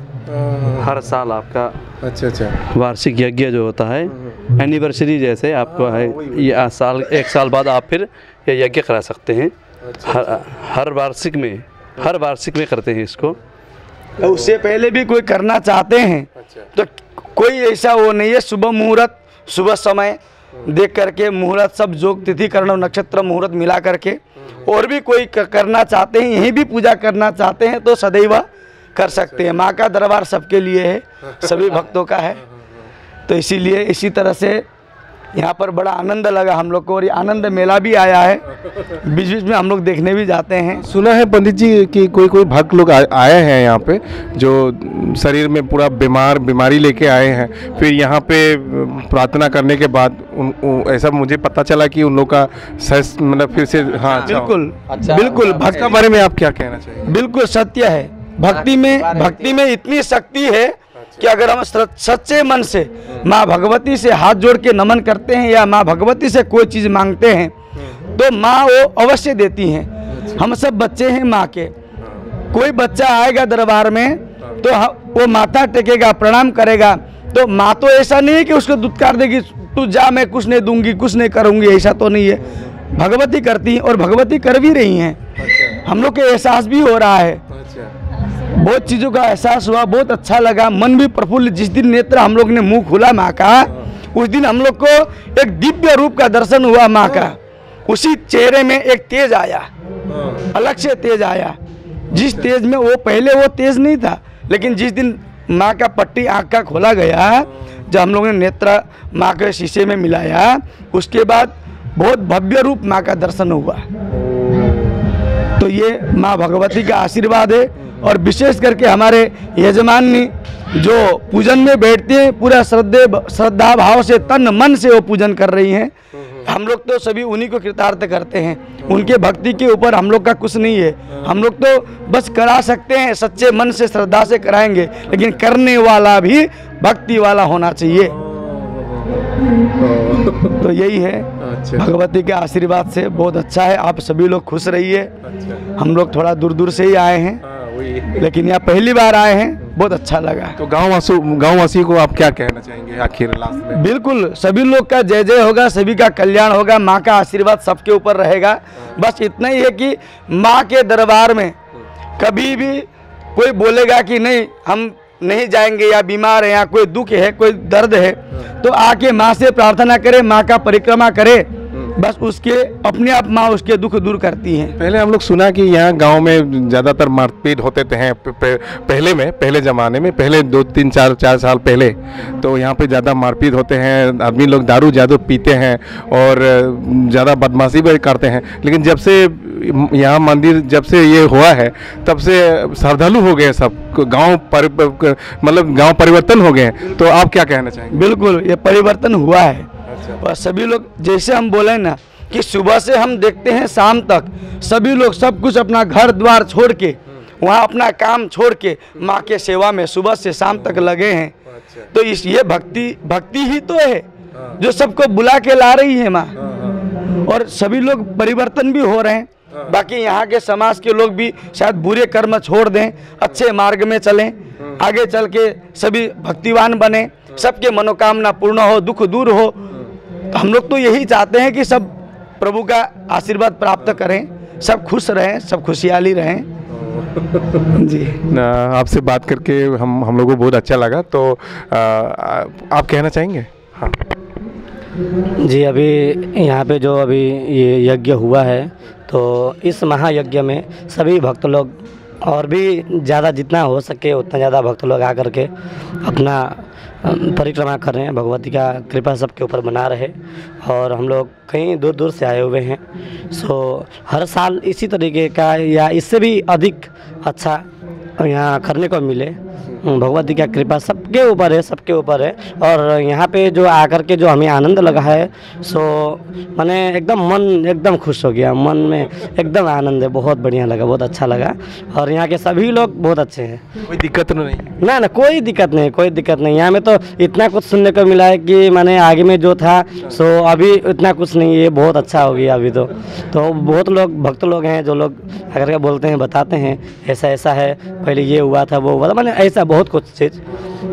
हर साल आपका अच्छा अच्छा। वार्षिक यज्ञ जो होता है, एनिवर्सरी जैसे आपको हाँ, है, वही, वही। ये आ- साल एक साल बाद आप फिर ये यज्ञ करा सकते हैं। अच्छा हर हर वार्षिक में हर वार्षिक में करते हैं इसको। तो उससे पहले भी कोई करना चाहते हैं अच्छा। तो कोई ऐसा वो नहीं है। शुभ मुहूर्त, शुभ समय देख करके मुहूर्त सब जोग, तिथि करण और नक्षत्र मुहूर्त मिला करके और भी कोई क- करना चाहते हैं, यहीं भी पूजा करना चाहते हैं तो सदैव कर सकते हैं। माँ का दरबार सबके लिए है, सभी भक्तों का है। तो इसीलिए इसी तरह से यहाँ पर बड़ा आनंद लगा हम लोग को और ये आनंद मेला भी आया है, बीच बीच में हम लोग देखने भी जाते हैं। सुना है पंडित जी कि कोई कोई भक्त लोग आ, आए हैं यहाँ पे, जो शरीर में पूरा बीमार बीमारी लेके आए हैं, फिर यहाँ पे प्रार्थना करने के बाद उन, उ, ऐसा मुझे पता चला कि उन लोग का सेस मतलब फिर से हाँ अच्छा। बिल्कुल, अच्छा, बिल्कुल अच्छा। इसका भक्ति, बारे में आप क्या कहना चाहिए? बिल्कुल सत्य है। भक्ति में, भक्ति में इतनी शक्ति है कि अगर हम सच- सच्चे मन से माँ भगवती से हाथ जोड़ के नमन करते हैं या माँ भगवती से कोई चीज मांगते हैं तो माँ वो अवश्य देती हैं। हम सब बच्चे हैं माँ के। कोई बच्चा आएगा दरबार में तो ह- वो माथा टेकेगा, प्रणाम करेगा, तो माँ तो ऐसा नहीं है कि उसको दुत्कार देगी, तू जा, मैं कुछ नहीं दूंगी, कुछ नहीं करूंगी, ऐसा तो नहीं है। भगवती करती हैं और भगवती कर भी रही हैं। हम लोग को एहसास भी हो रहा है, अच्छा। बहुत चीज़ों का एहसास हुआ, बहुत अच्छा लगा, मन भी प्रफुल्ल। जिस दिन नेत्र हम लोग ने मुंह खुला माँ का, उस दिन हम लोग को एक दिव्य रूप का दर्शन हुआ माँ का। उसी चेहरे में एक तेज आया, अलग से तेज आया। जिस तेज में वो, पहले वो तेज नहीं था, लेकिन जिस दिन माँ का पट्टी आँख का खोला गया, जब हम लोगों ने नेत्र माँ के शीशे में मिलाया, उसके बाद बहुत भव्य रूप माँ का दर्शन हुआ। तो ये माँ भगवती का आशीर्वाद है। और विशेष करके हमारे यजमान जी जो पूजन में बैठते हैं, पूरा श्रद्धे श्रद्धा भाव से, तन मन से वो पूजन कर रही हैं। हम लोग तो सभी उन्हीं को कृतार्थ करते हैं, उनके भक्ति के ऊपर हम लोग का कुछ नहीं है। हम लोग तो बस करा सकते हैं, सच्चे मन से श्रद्धा से कराएंगे, लेकिन करने वाला भी भक्ति वाला होना चाहिए। तो यही है, अच्छा। भगवती के आशीर्वाद से बहुत अच्छा है। आप सभी लोग खुश रहिए। अच्छा। हम लोग थोड़ा दूर दूर से ही आए हैं, हाँ वही। लेकिन यहाँ पहली बार आए हैं, बहुत अच्छा लगा। तो गाँव वासों गाँव वासियों को आप क्या कहना चाहेंगे आखिर लास्ट में? बिल्कुल, सभी लोग का जय जय होगा, सभी का कल्याण होगा, माँ का आशीर्वाद सबके ऊपर रहेगा। बस इतना ही है कि माँ के दरबार में कभी भी कोई बोलेगा कि नहीं, हम नहीं जाएंगे, या बीमार है, या कोई दुख है, कोई दर्द है, तो आके माँ से प्रार्थना करे, माँ का परिक्रमा करे, बस उसके अपने आप माँ उसके दुख दूर करती हैं। पहले हम लोग सुना कि यहाँ गांव में ज़्यादातर मारपीट होते थे हैं, प- प- पहले में, पहले ज़माने में, पहले दो तीन चार चार साल पहले तो यहाँ पे ज़्यादा मारपीट होते हैं, आदमी लोग दारू ज़्यादा पीते हैं और ज़्यादा बदमाशी भी करते हैं। लेकिन जब से यहाँ मंदिर जब से ये हुआ है, तब से श्रद्धालु हो गए सब, गांव परि मतलब गांव परिवर्तन हो गए हैं। तो आप क्या कहना चाहेंगे? बिल्कुल, ये परिवर्तन हुआ है। और सभी लोग, जैसे हम बोले ना कि सुबह से हम देखते हैं शाम तक, सभी लोग सब कुछ अपना घर द्वार छोड़ के, वहाँ अपना काम छोड़ के माँ के सेवा में सुबह से शाम तक लगे हैं। तो इस ये भक्ति भक्ति ही तो है जो सबको बुला के ला रही है माँ। और सभी लोग परिवर्तन भी हो रहे हैं। बाकी यहाँ के समाज के लोग भी शायद बुरे कर्म छोड़ दें, अच्छे मार्ग में चलें, आगे चल के सभी भक्तिवान बने, सबके मनोकामना पूर्ण हो, दुख दूर हो। हम लोग तो यही चाहते हैं कि सब प्रभु का आशीर्वाद प्राप्त करें, सब खुश रहें, सब खुशियाली रहें। जी। ना, आपसे बात करके हम हम लोगों को बहुत अच्छा लगा। तो आ, आ, आप कहना चाहेंगे? हाँ। जी, अभी यहाँ पे जो अभी ये यज्ञ हुआ है, तो इस महायज्ञ में सभी भक्त लोग और भी ज़्यादा, जितना हो सके उतना ज़्यादा भक्त लोग आ करके अपना अ, परिक्रमा कर रहे हैं। भगवती का कृपा सबके ऊपर बना रहे। और हम लोग कहीं दूर दूर से आए हुए हैं, सो हर साल इसी तरीके का या इससे भी अधिक अच्छा यहाँ करने को मिले। भगवती का कृपा सबके ऊपर है, सबके ऊपर है। और यहाँ पे जो आकर के जो हमें आनंद लगा है, सो मैंने एकदम मन एकदम खुश हो गया, मन में एकदम आनंद है, बहुत बढ़िया लगा, बहुत अच्छा लगा। और यहाँ के सभी लोग बहुत अच्छे हैं। कोई दिक्कत तो नहीं? ना ना, कोई दिक्कत नहीं, कोई दिक्कत नहीं। यहाँ में तो इतना कुछ सुनने को मिला है कि माने आगे में जो था, सो अभी इतना कुछ नहीं है, बहुत अच्छा हो गया अभी तो। तो बहुत लोग, भक्त लोग हैं जो लोग आकर के बोलते हैं, बताते हैं, ऐसा ऐसा है, पहले ये हुआ था, वो हुआ था, माने ऐसा बहुत कुछ चीज़।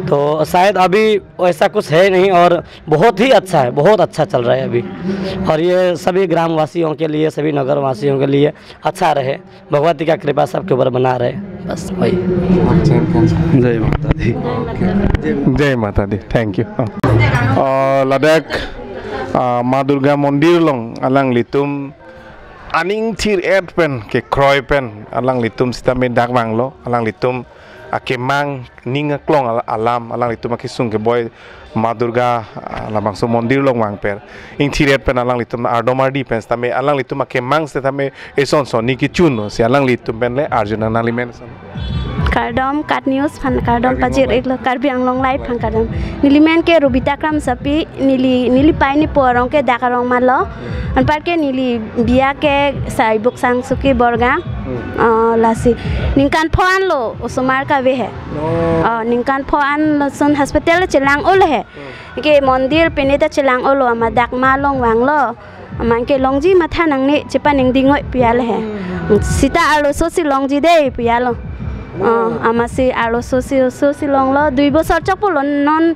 तो शायद अभी ऐसा कुछ है नहीं और बहुत ही अच्छा है, बहुत अच्छा चल रहा है अभी। और ये सभी ग्रामवासियों के लिए, सभी नगरवासियों के लिए अच्छा रहे, भगवती का कृपा सबके ऊपर बना रहे, बस वही। जय माता दी। जय माता दी। Thank you. Uh, ladak, uh, Ma Durga Mondir along alanglitum aning thir-et pen kekroi pen alanglitum sitame dak vanglo, alanglitum akemang ning aklong al-, alam, alanglitum akesung keboi Ma Durga, ah, labangso mondir along vangper. Ing thir-et pen alanglitum ardom ardi pen sitame alanglitum akemang sitame eson son ni kechun lo, si alanglitum pen le arjuna, nangli men eson. Kardom, KAT News aphan kardom. Karbi pajir Anglong Live. Iklo, Karbi Anglong Live aphan kardom. Neli men ke Rubita Kramsapi, neli, neli pai nipo arong ke dak arong malo. Anparke neli biya ke Saibuk Sangsuki Borga. Hmm. Ah, lasi ningkan pho anlo osomar kave he. Oh. Ah, ningkan pho an lason hospital chelang-olo he. Hmm. Ke mondir pine ta chelang-olo, amat dak ma along vanglo. Amat ke longji matha nangne chepaningding-oi pu alo he. Hmm. Sita arloso si longji dei pu alo. Oh. Ah, amatsi arloso si, so si longlo, dui bosor chok pulo non,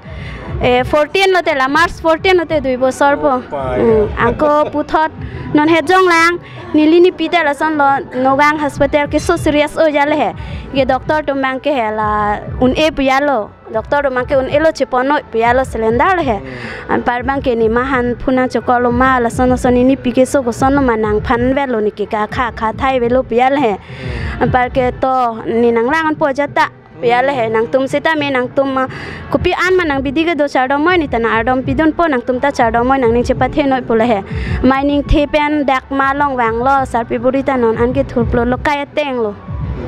eh, fourteen lote la, March fourteen lote dui bosor po. Oh, pa, ya. Hmm, anke puthot non hejong lang, neli nipi ta lasonlo, Nagaon hospital ke so serious-oi alo he. Ke doctor atum abang ke he la un-e pu alo. Doctor atum abang ke un-elo, chepon-oi pu alo, cylinder lo he. Hmm. Anpar abang ke ne ma han phone choklo ma, lason lason ne nipi ke so kosonlo ma nangphan velo, ne ke ka kha kha thai velo pu alo he. Hmm. Anparke to ne nanglang-anpo jata pu alo he, nangtum sitame nangtum, ah, kopi an ma nang bidi kedo chardom-oi, ne ta nang ardom pidunpo, nangtum ta chardom-oi, nangning chepathe-noi pulo he. Mai ning the pen dak ma along vanglo, sarpi buri ta non an ke thurplo, lokai ateng lo.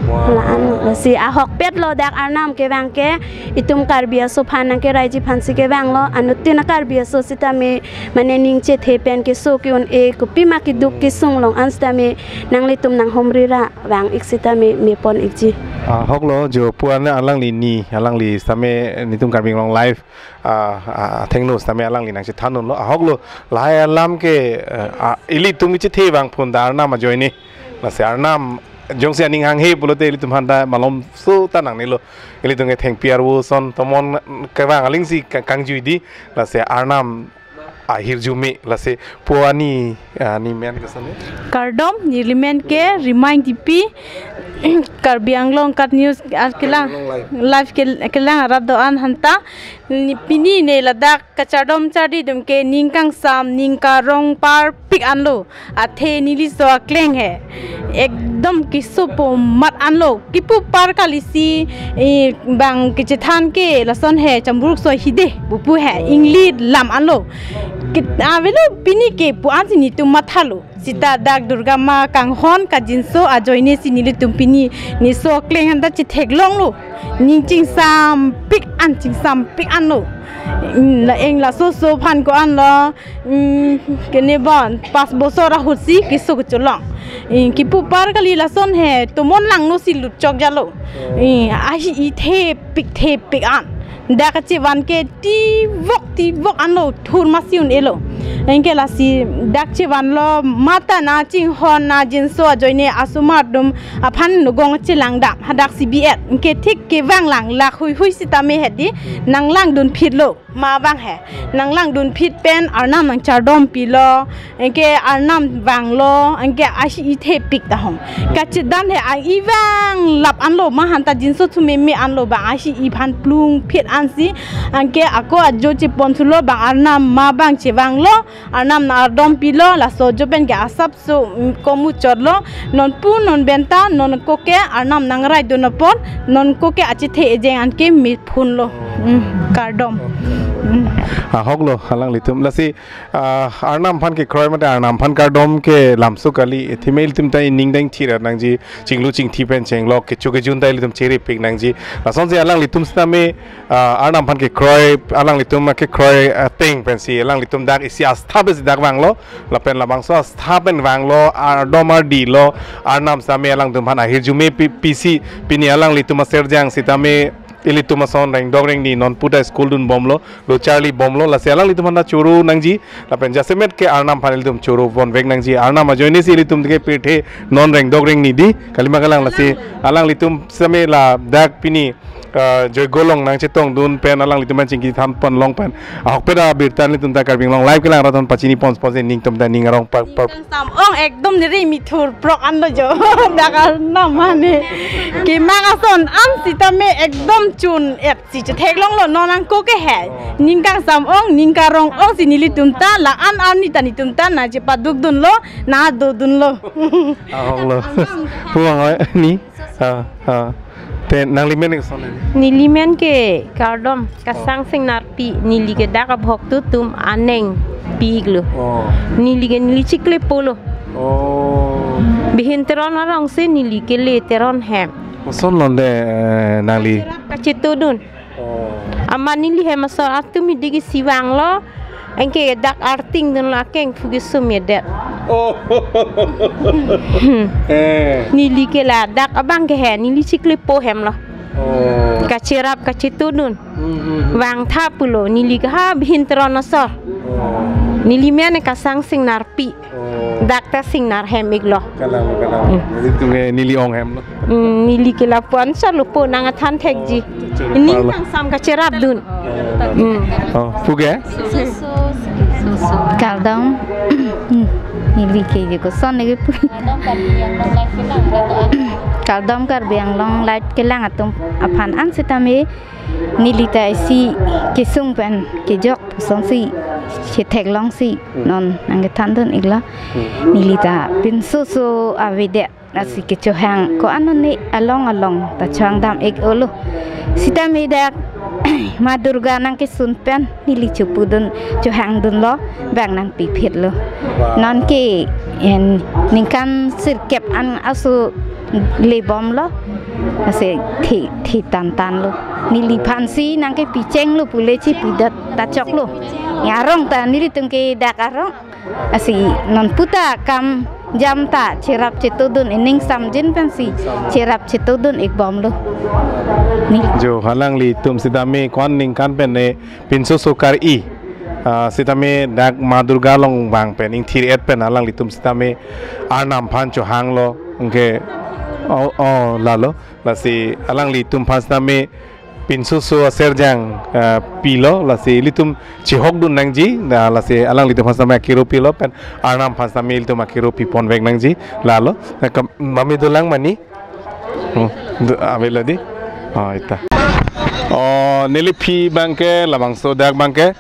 Wow. La an lo, lasi ahokpet lo dak arnam kevang ke, itum Karbi aso aphan nang keraiji aphansi kevanglo, anuttin a-Karbi aso sitame, mane ning chethe pen keso ke-un-e, kopima keduk kesung along an sitame, nanglitum nanghumri ra vang-ik sitame mepon-ikji. Ah, ahok lo jo pu an alangli ni, alangli sitame netum Karbi Anglong Live, ah, ah, thengno sitame alangli nangchethan-unlo. Ahok lo, lahai alam ke, eh, ah, ilitum chethe vangphun ta arnam ajoine. Lasi arnam jongsi aning hanghe pulote ilitum aphan ta malomso ta nangnelo. Ilitum ke thengpi arvo ason tomon kevang aling si ka-, kangjui dei. Lasi arnam ahirjume, lasi pu ani, ani men ke sone. Kardom, neli men ke Rimai Ingtipi, Karbi Anglong KAT News, ah, kelang, Karbi Anglong Live. Live ke-, kelang arat do-an aphanta, ne pini ne ladak kachardom chardi atum ke ning kangsam, ning karong parpik anlo. Athe neli so akleng he. Ekdom kesopo mat anlo. Kipu par kalisi, eh, bang kechethan ke lason he, chamburuk so hide pupu he. English lam anlo. Kit-, avelo pini ke pu ansi netum mathalo. Sita dak Durga ma kanghon kajinso ajoine si nelitum pini ne so akleng aphanta chetheklonglo. Ning chingsampik an, chingsampik anlo. Mm, la eng laso so aphan ko-anlo. Hmm, kene bon, pas bosor ahut si keso kecholong. Hmm, kipu par kali lason he, tomon langno si lutchok jalo. Hmm, ahi-i thepik thepik an. Dak kachevan ke tivok tivok anlo, thur masi un-elo. Anke lasi dak chevanlo, mata nangchinghon nangjinso ajoine asomar atum aphan nugong chelang dam. Hadak si bi et. Anke thik kevang lang, lak hui hui sitame hedi, nanglangdun phitlo. Ma abang he, nanglangdun phit pen arnam nangchardom pilo, anke arnam vanglo, anke ahi-i thepik ta hong. Kachedan he a-i vang lap anlo, ma aphanta jinso thu meme anlo, bang ahi-i aphan plung phit ansi, anke ako ajo chepon thulo, bang arnam ma abang chevanglo, arnam nang ardom pilo, laso ajo pen ke asap so, mm, komu chotlo, non pu non benta, non ko ke arnam nangraidun apot, non ko ke achethe ejeng an ke mephunlo. Mm, kardom. Ahok lo alanglitum. Lasi, ah, Arnam aphan kekroi mate Arnam aphan kardom ke lamso kali. Athema ilitum ta ining dang thira nangji, chinglu chingthi pen chenglok, kecho kejun ta ilitum cheripik nangji. Lasonsi alanglitum sitame, ah, Arnam aphan kekroi, alanglitum kekroi, ah, ateng pensi alanglitum dak isi astha pensi dak vanglo. Lapen labangso astha pen vanglo, ardom ardilo, Arnam sitame alangtum aphan ahirjume pi-, pisi, pini alanglitum aserjang sitame ilitum ason rengdok rengni non puta school dunbomlo, lo charlibomlo, lasi alanglitum aphan ta choro nangji, lapen jasemet ke Arnam aphan ilitum choro ponvek nangji, Arnam ajoinesi ilitum ke pirthe non rengdok rengni di, kalima kalang lasi alanglitum sitame ladak pini, ah, joigo along nangchetongdun pen alanglitum aphan chingki than pon long pen. Ahokpet abirta nelitum ta Karbi Anglong Live kelang raton pachini pon pon si ningtum ta ning arong par par. Ningkang sam ong ekdom neri mithur prok an lo jo. Dak Arnam mane. Kemak ason an sitame ekdom chun et si chetheklonglo non angko ke he. Ningkang sam ong, ningkang rong ong si nelitum ta la-an arni ta nelitum ta nangchepadukdunlo, nangdodunlo. Ahok lo. Puang oi ni. Ah, ah. Te nangli men ke son ni? Neli men ke kardom, Kasang Singnarpi, neli ke dak abhoktu atum aneng pi-iklo. Oh. Neli ke neli chiklepo lo. Oh. Bihin Teron arong si neli ke le Teron hem. Koson londe, eh, nangli? Kacherap kachetodun. Oh. Amat neli hem asor atum idik isi vanglo. Anke dak arting dunlo akeng phu kesum edet. Oh. Hmm. Eh. Neli ke ladak abang ke he, neli chiklepo hem lo. Oh. Kacherap kachetodun. Hmm, hmm, hmm. Vangtha pulo, neli ke ha Bihin Teron asor. Oh. Neli men Kasang Singnarpi. Oh. Dak ta Singnar hem-iklo. Kalang lo, kalang lo. Hmm. Nelitum ke neli ong hem lo. Hmm, neli ke lapu-an salopo nangthan thekji. Oh, choro. Ningkang sam kacherapdun. Oh, hmm. Oh, pu ke? Kardom. Hmm, neli ke je koson lagi pu. Kardom Karbi Anglong Live kelang atum aphan an sitame neli ta isi kesung pen kejok asonsi chetheklongsi, hmm, non nangkethandun-iklo. Hmm. Neli ta pinso oso avedet, lasi kechohang ko-an ne along along ta chohang dam-ik-olo. Sitame dak Ma Durga nangkesun pen neli chopudun, chohangdunlo, bang nangpiphitlo. Wow. Non ke en ningkan sirkep an aso lebomlo. Lasi thi, thi tantanlo. Neliphansi nangkepichenglo pule chepidet ta choklo. Arong ta nelitum ke dak arong. Lasi non puta kam jam ta cherap chetodun, ining samjin pensi cherap chetodun-ikbomlo. Ni. Jo, alanglitum sitame ko-an ningkan pen ne pinso oso kar-i. Ah, sitame dak Ma Durga along vang pen, ingthir-et pen alanglitum sitame Arnam aphan chohanglo, anke, oh, oh, lalo. Lasi alanglitum aphan sitame pinso oso aserjang, ah, pilo, lasi ilitum chihokdun nangji, na lasi alanglitum aphan sitame akero pilo pen, Arnam aphan sitame ilitum akero piponvek nangji, lalo. Na kam, mami dolang mani? Oh, do, avelo di? Oh, ita. Oh, neliphi abangke, labangso dak abangke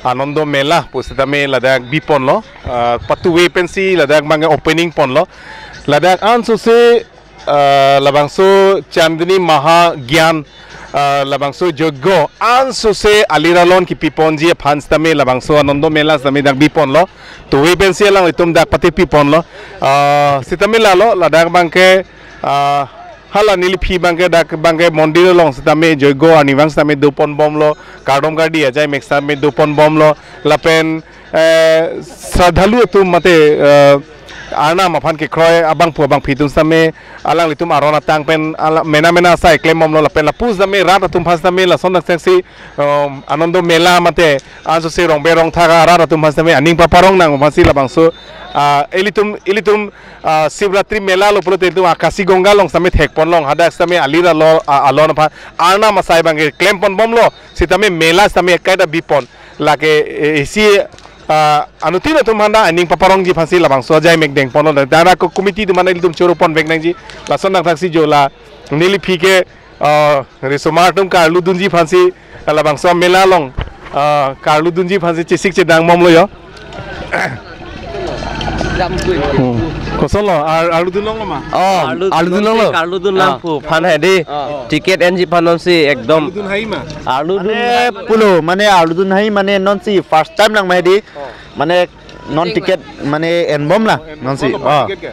Anando Mela pusitame ladak biponlo, ah, patuve pensi ladak abangke opening ponlo. Ladak ansose, ah, labangso Chandni Mahagyan, ah, labangso joigo ansose alir alon kipiponji aphan sitame labangso Anando Mela sitame dak biponlo. Tuve pensi alanglitum dak patepiponlo. Ah, sitame lalo, ladak abangke, ah, hala neliphi abangke dak abangke mondir along sitame joigo arnivang sitame doponbomlo, kardom kardi ajai mek sitame doponbomlo, lapen, eh, sradhalu atum mate, eh, Arnam aphan kekroi abangphu abangphi atum sitame alanglitum aron atang pen ala-, mena mena asai klembomlo, lapen lapu sitame rat atum aphan sitame lason dak seksi, um, Anando Mela mate ansose Rongber Rongthak arat atum aphan sitame aning paparong nang aphansi labangso, ah, ilitum, ilitum, ah, Shivratri Mela lo pulote ilitum Akashi Ganga along sitame thekponlong, hadak sitame alir alo, ah, alon aphan Arnam asai abangke klemponbomlo, sitame Mela sitame kaita bipon. Lake, eh, isi, ah, anuttin atum aphan ta aning paparongji aphansi labangso ajai mek dengponlo. Dara ko committee atum aphan ilitum choro ponvek nangji. Lason nangthaksi jo la neliphi ke, ah, risomar atum karlu dunji aphansi, labangso Mela along, ah, karlu dunji aphansi chesik chedang bomlo jo. Hmm. Kosonlo, ar-, arludun longlo ma? Oh, arludun longlo. Arludun longlo. Arludun lang pu, phan hai dei. Oh. Ticket enji phan nonsi ekdom. Arludun hai ma? Arludun. Mane pulo, mane arludun hai mane nonsi first time lang ma dei. Oh. Mane non ticket mane enbom la, oh, enbom nonsi. Lo, oh. Ticket ke?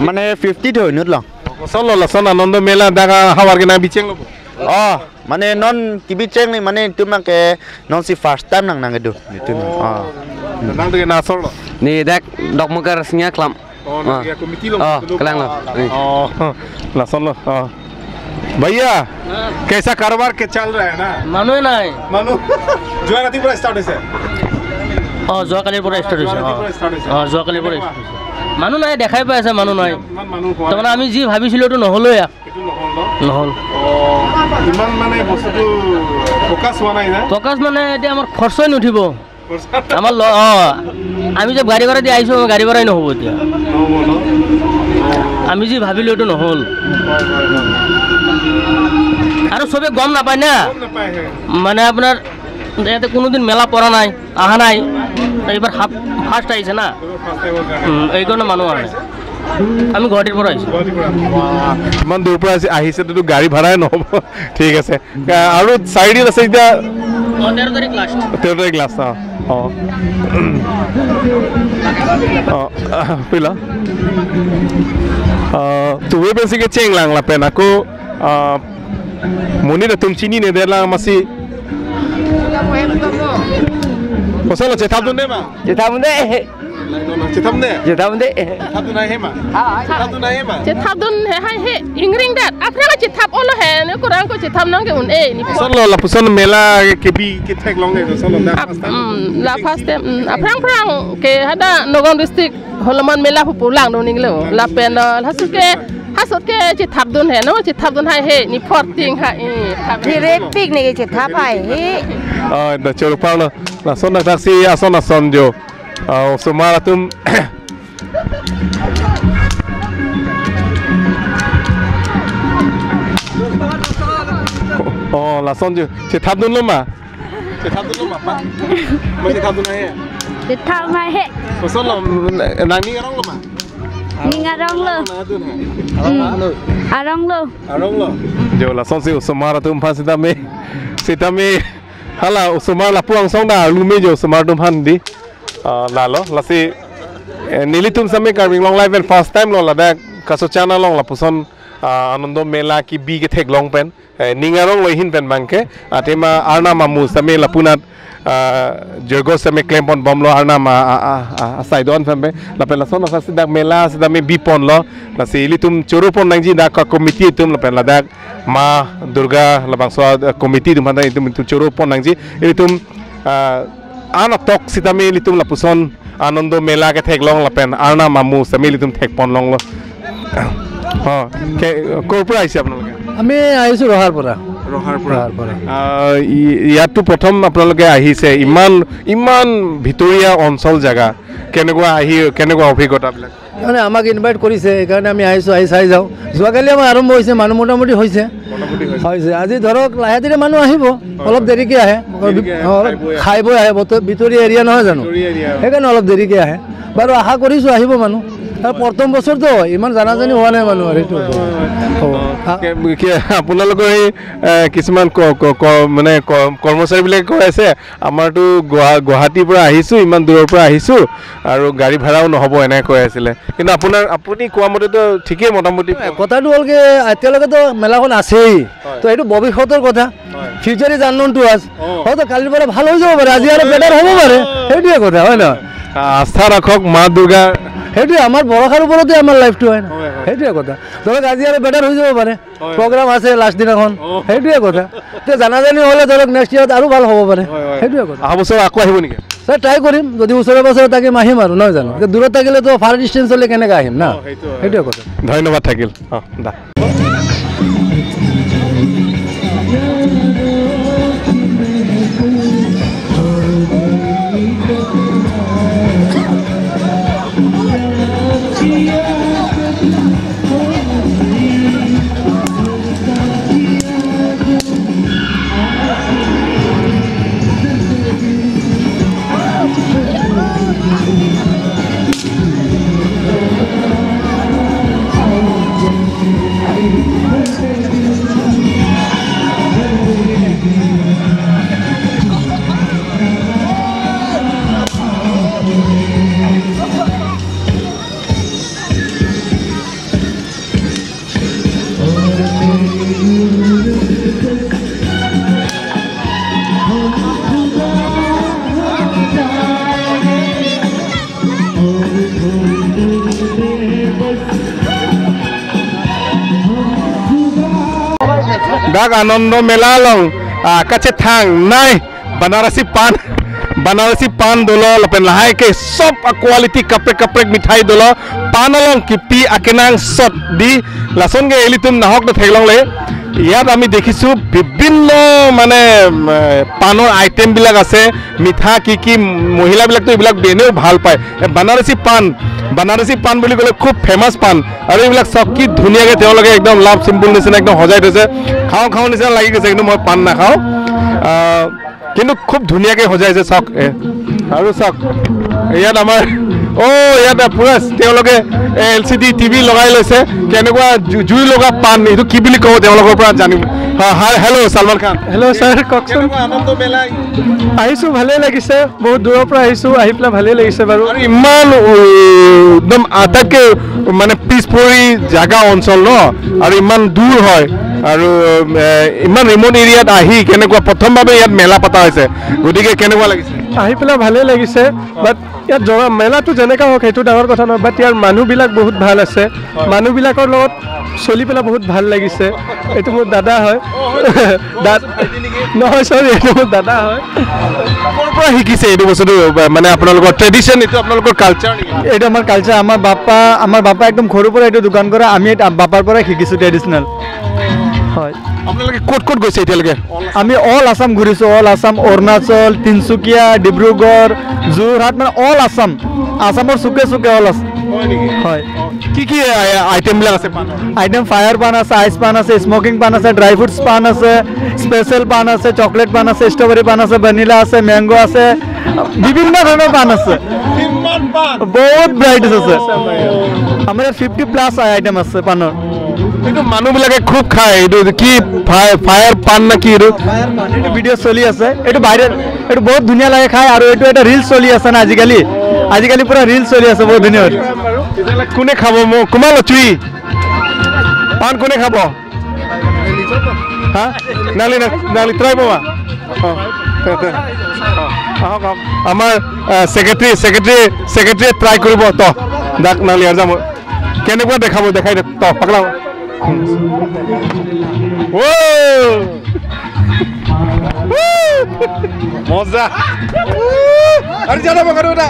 Mane fifty tho inut lo. Kosonlo lason Anando Mela dak havar ke nangbichenglo pu? Oh, mane non kebicheng ni mane itum ke nonsi first time nang nangkedo itum. Oh. Oh. Nang tu ke na asorlo? Ne dak Dokmoka Rasinja Klam. Oh, nang ah. Ke committee lo. Oh, tu lo. Kelang lo. Oh, lasonlo. Oh. भैया, हाँ। कैसा कारोबार के चल रहा है ना? Manu nai. Manu, যোৱা ৰাতিৰ পৰা start হৈছে? অ, যোৱাকালিৰ পৰা start হৈছে, যোৱা ৰাতিৰ অ। পৰা start হৈছে। অ, যোৱাকালিৰ পৰা কেনেকুৱা? Start হৈছে। মানুহ নাই, দেখাই পাই আছে, মানুহ নাই। ইমান মানুহ হোৱা তাৰমানে নাই। আমি যি ভাবিছিলো, এইটো নহ'লেই। এইটো নহ'ল ন? নহ'ল। অ, ইমান মানে বস্তুটো focus হোৱা নাই না? Focus মানে এতিয়া আমাৰ খৰচই নুঠিব। খৰচ আমাৰ ল-, অ, আমি যে গাড়ী ভাড়া দি আহিছো, আমাৰ গাড়ী ভাড়াই নহ'ব এতিয়া। নহ'ব ন? অ। আমি যি ভাবিলো, এইটো নহ'ল। হয়, হয়, হয়। আৰু চবে গম নাপায় না। গম নাপায়, হয়। মানে আপোনাৰ ইয়াতে কোনোদিন মেলা পৰা নাই, অহা নাই, এইবাৰ হাফ-, ফাৰ্ষ্ট আহিছে না। এইবাৰ ফাৰ্ষ্ট টাইমৰ কাৰণে। উম, এইকাৰণে মানুহ অহা নাই। আমি গুৱাহাটীৰ পৰা আহিছো। গুৱাহাটীৰ পৰা। বাহ, ইমান দূৰৰ পৰা আহি-, আহিছে, তো গাড়ী ভাড়াই নহ'ব। ঠিক আছে। আহ, আৰু চাৰিদিন আছে এতিয়া। অ, তেৰ তাৰিখ লাষ্ট। তেৰ তাৰিখ লাষ্ট, অ। অ। অ, আহ, pila? আহ, tuwe pensi kecheng lang lapen ako, ah, monit atum chininedet lang masi. Kosonlo, chethapdunde ma? Chethapdunde. Chethapdunde? Chethapdun hai he ma? Ah, chethapdun hai he ma? Chethapdun he, hai he, ingring dat. Aphrang chethap olo he, ne kurang ko chethap nang ke un-e ni. Kosonlo lapuson mela kebi ketheklong ke, kosonlo dak ap-, first time? Mm, la first time, mm, aphrang phrang ke hadak Nagaon district Halaman mela pu pulang do ninglo. Lapen, uh, halaso ke, halaso ke chethapdun he, no, chethapdun hai he, ne phorting hai, eh, thap he. Direct pik ne ke chethap hai he. Oh, da choro palo. Lason dak si ason ason jo. Ah, osomar atum. Oh, lason jo. Chethapdunlo ma? Chethapdunlo ma, pa? Ma chethapdun hai he? Chethap hai he. Kosonlo, nangning aronglo ma? Ning aronglo. Nangdun hai? Aronglo. Aronglo. Aronglo. Jo, lasonsi osomar atum aphan sitame. Sitame. Hala osomar lapu angsong ta arlu me jo osomar atum aphan dei. Ah, lalo, lasi, eh, nelitum sitame Karbi Anglong Live pen first time lo ladak Kasochana along lapuson, ah, Anando Mela kebi ketheklong pen. Eh, ning aronglo ahin pen abangke, athema Arnam amu sitame lapunat, ah, joigo sitame klempon bomlo Arnam a, a, a, a, asai do-an pen pen. Lapen lason asa si dak mela sitame biponlo. Lasi ilitum choropon nangji dak ka committee atum lapen ladak Ma Durga labangso, eh, committee atum aphan ta itum, itum choropon nangji. Ilitum, ah, an atok sitame ilitum lapuson Anando Mela ketheklong lapen Arnam amu sitame ilitum thekponlonglo. অ, কে-, ক'ৰ পৰা আহিছে আপোনালোকে? আমি আহিছো ৰহাৰ পৰা। ৰহাৰ পৰা। ৰহাৰ পৰা। আহ, ই-, ইয়াততো প্ৰথম আপোনালোকে আহিছে, ইমান, ইমান ভিতৰীয়া অঞ্চল জেগা, কেনেকুৱা আহি, কেনেকুৱা অভিজ্ঞতাবিলাক? মানে আমাক ইনভাইট কৰিছে, সেইকাৰণে আমি আহিছো, আহি চাই যাওঁ। যোৱাকালি আমাৰ আৰম্ভ হৈছে, মানুহ মোটামুটি হৈছে। মোটামুটি হৈছে। হৈছে। আজি ধৰক লাহে ধীৰে মানুহ আহিব, হয়, অলপ হয়। দেৰিকে আহে। দেৰিকে আহে, অ, অলপ খাই বৈ আহে। খাই বৈ আহে, বত-, ভিতৰীয়া এৰিয়া নহয় জানো? ভিতৰীয়া এৰিয়া। সেইকাৰণে অলপ দেৰিকে আহে। বাৰু আশা কৰিছো আহিব মানুহ। আৰু প্ৰথম বছৰতো ইমান জানাজানি হোৱা নাই মানুহ আৰু এইটো। হয়, হয়, হয়। অ। অ, কে-, কে-, আপোনালোকৰ এই, এ, কিছুমান ক-, ক-, ক-, মানে ক-, কৰ্মচাৰীবিলাকে কৈ আছে, আমাৰতো গুৱা-, গুৱাহাটীৰ পৰা আহিছো, ইমান দূৰৰ পৰা আহিছো, আৰু গাড়ী ভাড়াও নহ'ব, এনেকে কৈ আছিলে। কিন্তু আপোনাৰ, আপুনি কোৱা মতেতো ঠিকেই মোটামুটি। কথাটো হ'ল কি, এতিয়ালৈকেতো মেলাখন আছেই, হয়। তো এইটো ভৱিষ্যতৰ কথা। হয়। Future is unknown to us। অ। হয়তো কালিৰ পৰা ভাল হৈ যাব পাৰে, আজি আৰু বেটাৰ হ'ব পাৰে। অ। সেইটোৱে কথা, হয় ন? আস্থা ৰাখক মা দুৰ্গাৰ। সেইটোৱে, আমাৰ ভৰসাৰ ওপৰতে আমাৰ লাইফটো, হয় ন? হয়, হয়। সেইটোৱে কথা। ধৰক আজি আৰু বেটাৰ হৈ যাব পাৰে। হয়। প্ৰগ্ৰাম আছে লাষ্ট দিনাখন। অ। সেইটোৱে কথা। তে জানাজানি হ'লে ধৰক নেক্সট ইয়াৰত আৰু ভাল হ'ব পাৰে। হয়, হয়। সেইটোৱে কথা। অহা বছৰ আকৌ আহিব নেকি? ছাৰ, ট্ৰাই কৰিম, যদি ওচৰে পাজৰে থাকিম আহিম আৰু, নহয় জানো? এতিয়া দূৰত থাকিলেতো ফাৰ ডিষ্টেঞ্চ হ'লে কেনেকে আহিম না? অ, সেইটো হয়। সেইটোৱে কথা। ধন্যবাদ থাকিল। অ, দা। Dak Anando Mela along, ah, kachethangnei Banarasi pan, Banarasi pan dolo, lapen lahai ke sob a-quality kaprek kaprek mithai dolo, pan along kipi akenangsot di, lason ke ilitum nahok ta theklongle. ইয়াত আমি দেখিছো বিভিন্ন মানে, উম, এ, পানৰ আইটেম বিলাক আছে, মিঠা কি কি, মহিলা বিলাকতো এইবিলাক এনেও ভাল পায়। এ, বানাৰসী পান, বানাৰসী পান বুলি ক'লে খুব ফেমাছ পান। আৰু এইবিলাক চাওক কি ধুনীয়াকে তেওঁলোকে একদম লাভ চিম্বল নিচিনা একদম সজাই থৈছে। খাওঁ খাওঁ নিচিনা লাগি গৈছে, কিন্তু মই পান নাখাওঁ। আহ, কিন্তু খুব ধুনীয়াকে সজাইছে চাওক। এ, আৰু চাওক, ইয়াত আমাৰ, অ, ইয়াত পুৰা তেওঁলোকে এল চি ডি টি ভি লগাই লৈছে। কেনেকুৱা জু-, জুই লগা পান, এইটো কি বুলি কওঁ তেওঁলোকৰ পৰা জানিম। হা, হা, হেল্ল' ছালমান খান। হেল্ল' ছাৰ, কওকচোন। কেনেকুৱা আনন্দ মেলা? আহিছো, ভালেই লাগিছে, বহুত দূৰৰ পৰা আহিছো, আহি পেলাই ভালেই লাগিছে বাৰু। আৰু ইমান, উ, একদম আটাইতকৈ মানে পিছ পৰি জাগা অঞ্চল ন, আৰু ইমান দূৰ হয়, আৰু, এ, ইমান ৰিমট এৰিয়াত আহি কেনেকুৱা প্ৰথমভাৱে ইয়াত মেলা পতা হৈছে, গতিকে কেনেকুৱা লাগিছে? আহি পেলাই ভালেই লাগিছে, বাট ইয়াত জগা মেলাটো যেনেকা হওক সেইটো ডাঙৰ কথা নহয়, বাট ইয়াৰ মানুহবিলাক বহুত ভাল আছে। হয়। মানুহবিলাকৰ লগত চলি পেলাই বহুত ভাল লাগিছে। এইটো মোৰ দাদা হয়। দাদ-, নহয়, চৰি, এইটো মোৰ দাদা হয়। ক'ৰ পৰা শিকিছে এইটো বস্তুটো? মানে আপোনালোকৰ ট্ৰেডিশ্যন, এইটো আপোনালোকৰ কালচাৰ নেকি? এইটো আমাৰ কালচাৰ। আমাৰ বাপা, আমাৰ বাপা একদম সৰুৰ পৰা এইটো দোকান কৰে। আমি এটা বাপাৰ পৰাই শিকিছো ট্ৰেডিশ্যনেল। হয়। আপোনালোকে ক'ত ক'ত গৈছে এতিয়ালৈকে? আমি অল আছাম ঘূৰিছো, অল আছাম, অৰুণাচল, তিনচুকীয়া, ডিব্ৰুগড়, যোৰহাট, মানে অল আছাম, আছামৰ চুকে চুকে অল আছাম। হয় নেকি? হয়। কি কি আ-, আইটেম বিলাক আছে পানৰ? আইটেম ফায়াৰ পান আছে, আইচ পান আছে, স্মকিং পান আছে, ড্ৰাই ফ্ৰুটছ পান আছে, স্পেচিয়েল পান আছে, চকলেট পান আছে, ষ্ট্ৰবেৰী পান আছে, ভেনিলা আছে, মেংগো আছে, বিভিন্ন ধৰণৰ পান আছে। কিমান পান? বহুত ভেৰাইটিজ আছে। আমাৰ ইয়াত ফিফটি প্লাছ আইটেম আছে পানৰ। এইটো মানুহ বিলাকে খুব খায়, এইটো কি ফায়াৰ, ফায়াৰ পান নে কি এইটো? এইটো ভিডিঅ' চলি আছে, এইটো ভাইৰেল, এইটো বহুত ধুনীয়া লাগে খাই, আৰু এইটো এটা ৰিলছ চলি আছে না আজিকালি, আজিকালি পুৰা ৰিলছ চলি আছে, বহুত ধুনীয়া হৈছে। তেতিয়াহ'লে কোনে খাব? মই কোমাল চুই পান কোনে খাব? হা? নালি, নালি, নালি ট্ৰাই পাবা? অ, তে, তে। অ, আহক, আহক। আমাৰ, আহ, ছেক্ৰেটাৰী, ছেক্ৰেটাৰী, ছেক্ৰেটাৰীয়ে ট্ৰাই কৰিব। ত, দাক নালি আৰু যাম। কেনেকুৱা দেখাব? দেখাই দে। ত, পাকলাও। ও! মজা। আরে জানা বাগানো না।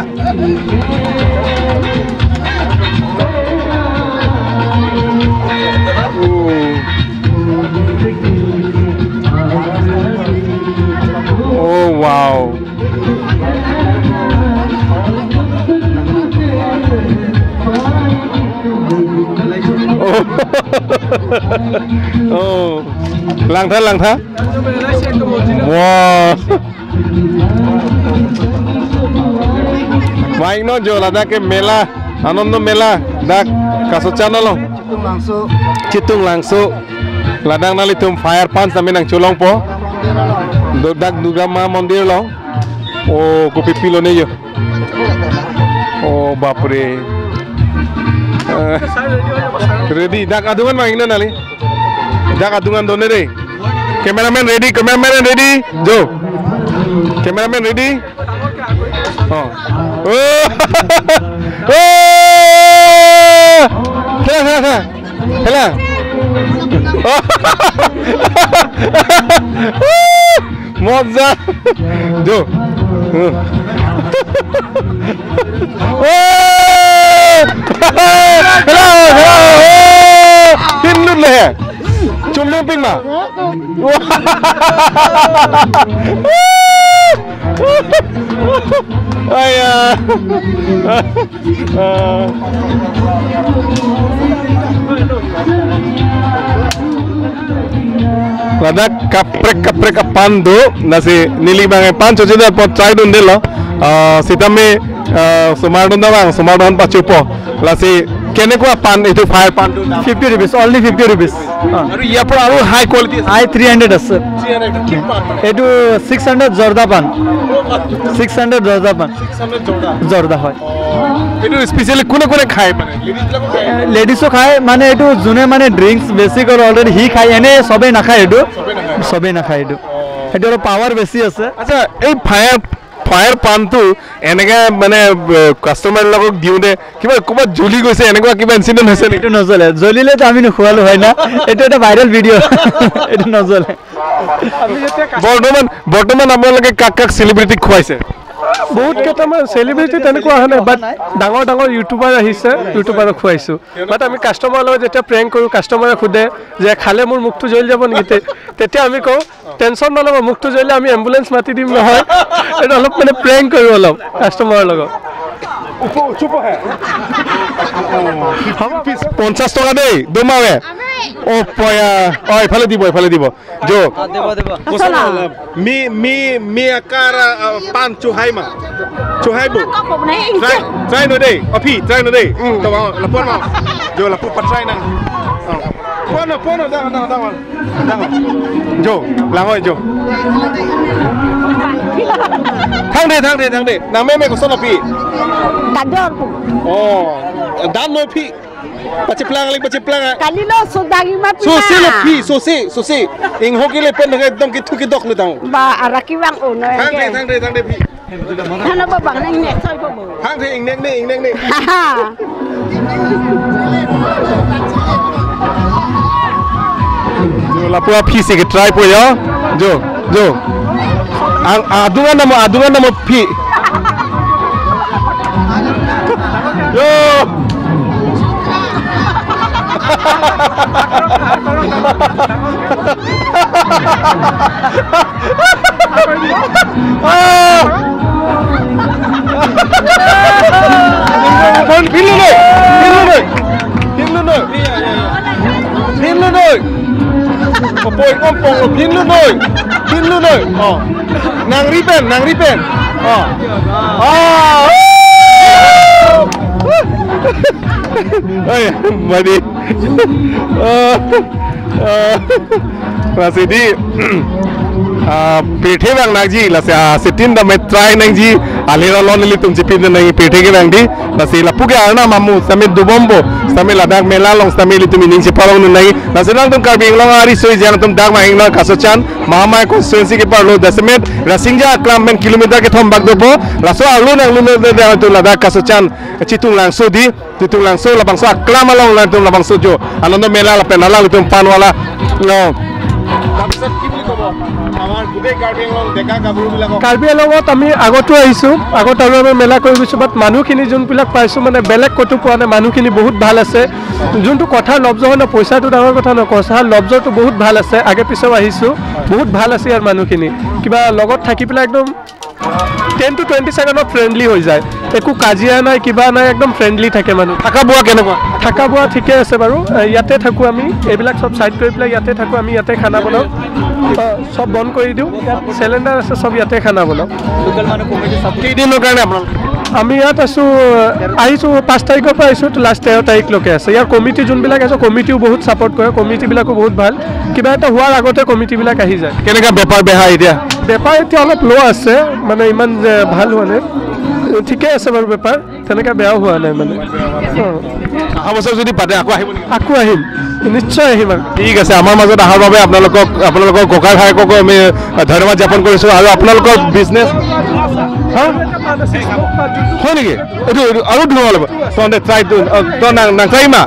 Oh, wow. Oh. Oh. Langtha, langtha. Wow. Main no jo ladak ke mela, Anando Mela, dak kaso channel lo. Chitung Langso. Chitung Langso. Ladak nanglitum fire pans nami nangcholongpo. Do-, dak Durga Ma Mondir lo. Oh, kopi pilo ne yo. Oh, bapre. Eh, ready. Dak adungan mang ingna nali. Dak adungan done re. Cameraman ready, cameraman ready. Jo. Cameraman ready. Oh. Oh. Oh. Khela, khela, khela. Khela. Oh. মজা। Jo. Hello, hello. Tin lut le. Chum lut ping ma. Aya. Ah. Ladak kaprek kaprek apan do, lasi neli bang pan choche da pot chai dun delo. Ah, sitame, ah, sumar dun da bang, sumar dun pachupo. Lasi কেনেকুৱা পাণ এইটো ফায়াৰ পাণটো দাম? Fifty rupees, only fifty rupees। অ। আৰু ইয়াৰ পৰা আৰু high quality আছে? High three hundred আছে। Three hundred কি পাণ? এইটো six hundred জৰ্দা পাণ। Six hundred জৰ্দা পাণ। Six hundred জৰ্দা। জৰ্দা হয়। এইটো স্পেচিয়েলি কোনে কোনে খায় মানে? লেডিজবিলাকো খায়? লেডিজো খায়, মানে এইটো যোনে মানে ড্ৰিংকছ বেছি কৰে অলৰেডি সি খায়, এনে চবেই নাখায় এইটো। চবেই নাখায়। চবেই নাখায় এইটো। এইটো অলপ পাৱাৰ বেছি আছে। আচ্ছা, এই ফায়াৰ ফায়াৰ পাণটো এনেকে মানে, এ, কাষ্টমাৰ বিলাকক দিওঁতে কিবা ক'ৰবাত জ্বলি গৈছে, এনেকুৱা কিবা ইনচিডেণ্ট হৈছে নেকি? এইটো নজ্বলে, জ্বলিলেতো আমি নোখোৱালো হয় না। এইটো এটা ভাইৰেল ভিডিঅ'। এইটো নজ্বলে। বৰ্তমান, বৰ্তমান আপোনালোকে কাক কাক চেলিব্ৰিটিক খুৱাইছে? বহুত কেইটামান চেলিব্ৰিটি তেনেকুৱা অহা নাই, বাট ডাঙৰ ডাঙৰ ইউটিউবাৰ আহিছে, ইউটিউবাৰক খুৱাইছো। বাট আমি কাষ্টমাৰৰ লগত যেতিয়া প্ৰেংক কৰো, কাষ্টমাৰে সোধে যে খালে মোৰ মুখটো জ্বলি যাব নেকি, তে-, তেতিয়া আমি কওঁ, "টেনচন নল'ব, মুখটো জ্বলিলে আমি এম্বুলেন্স মাতি দিম নহয়।" এইটো অলপ মানে প্ৰেংক কৰো অলপ কাষ্টমাৰৰ লগত। পঞ্চাশ টকা দেই, দুমাৱে। অ, পয়া। অ, এইফালে দিব, এইফালে দিব। Jo. Ah, debo, debo. Kosonlo? Mi, mi, mi akar, ah, pan chuhai ma. Chuhai bo. Try, try non dei. Aphi, try non dei. Hmm. To, lapu-an ma. Jo, lapu pa-try nang. Ah. Puan, puan, dang, dang, dang. Dang. Jo, langhoi jo. Thang dei, thang dei, thang dei. Nang meme kosonlo aphi? Kador pu. Oh, dan non aphi. Pacheplang ling, pacheplang ah. Kalilo sodagi ma. Sose lo pina. Aphi, sose, sose. Ingho kele pen ekdom kethu kedok le tang. Ba, ara kevang-o noi. Thang dei, thang dei, thang dei aphi. Hana ba bang nang nek soi bo bo. Thang dei, ingnek ne, ingnek ne. Haha. Jo, lapu aphi si ke-try po jo. Jo, jo. Ang, adung an namo, adung an namo aphi. Jo. Ah! Phin, phinlo noi, phinlo noi, phinlo noi, phinlo noi. Opoi ngompong lo, phinlo noi, phinlo noi. Oh. Nangri pen, nangri pen. Oh. Ah. Oi, madi. Ah. Ah. Lasi di, ah, pirthe vang nangji, lasi, ah, sitin dam try nangji, alira lon ilitum chipin nangji pirthe kevang di, lasi lapu ke arna mamu, sami dubombo, sami ladak mela along, sami ilitum ining chiparong nangji, lasi nangtum Karbi Anglong ari soi jang atum dak ma ingna Kasochan, Mahamaya constituency ke parlo, dasemet, Rasinja aklam pen kilometer kethom bak dopo, laso arlo nangluno de de atum ladak Kasochan, Chitung Langso di, Chitung Langso labangso aklam along nangtum labangso jo. Anando mela lapen alanglitum pan wala. No. তাৰপিছত কি বুলি ক'ব? আমাৰ গোটেই কাৰ্বি আংলং ডেকা গাভৰুবিলাকক। কাৰ্বি আংলঙত আমি আগতো আহিছো, আগত আৰু আমি মেলা কৰি গৈছো, বাট মানুহখিনি যোনবিলাক পাইছো মানে বেলেগ ক'তো পোৱা নাই, মানুহখিনি বহুত ভাল আছে। যোনটো কথাৰ লব্জ হয় ন, পইচাটো ডাঙৰ কথা নহয়, কথাৰ লব্জটো বহুত ভাল আছে, আগে পিছেও আহিছো, বহুত ভাল আছে ইয়াৰ মানুহখিনি। কিবা লগত থাকি পেলাই একদম ten to twenty second ত ফ্ৰেণ্ডলি হৈ যায়, একো কাজিয়া নাই, কিবা নাই, একদম ফ্ৰেণ্ডলি থাকে মানুহ। থকা বোৱা কেনেকুৱা? থকা বোৱা ঠিকে আছে বাৰু, এ, ইয়াতে থাকো আমি, এইবিলাক চব চাইড কৰি পেলাই ইয়াতে থাকো আমি, ইয়াতে খানা বনাওঁ। অ, চব বন্ধ কৰি দিওঁ, ইয়াত চিলিণ্ডাৰ আছে, চব ইয়াতে খানা বনাওঁ। লোকেল মানুহ কমিটি চাপোৰ্ট। কেইদিনৰ কাৰণে আপোনালোক? আমি ইয়াত আছো, আহিছো, পাঁচ তাৰিখৰ পৰা আহিছো, তো লাষ্ট তেৰ তাৰিখলৈকে আছে। ইয়াৰ কমিটি যোনবিলাক আছে, কমিটিও বহুত ছাপোৰ্ট কৰে, কমিটিবিলাকো বহুত ভাল। কিবা এটা হোৱাৰ আগতে কমিটিবিলাক আহি যায়। কেনেকা বেপাৰ বেহা এতিয়া? বেপাৰ এতিয়া অলপ ল' আছে, মানে ইমান যে ভাল হোৱা নাই। ঠিকে আছে বাৰু বেপাৰ, তেনেকা বেয়াও হোৱা নাই মানে। অ। অহা বছৰ যদি পাতে আকৌ আহিব নেকি? আকৌ আহিম, নিশ্চয় আহিম আৰু। ঠিক আছে, আমাৰ মাজত অহাৰ বাবে আপোনালোকক, আপোনালোকৰ ককাই ভায়েককো আমি ধন্যবাদ জ্ঞাপন কৰিছো। আৰু আপোনালোকৰ বিজনেছ? হা? হয় নেকি? এইটো, এইটো আৰু ধুনীয়া লাগিব। তহঁতে ট্ৰাই, অ, তই নাং, নাং ট্ৰাই মা।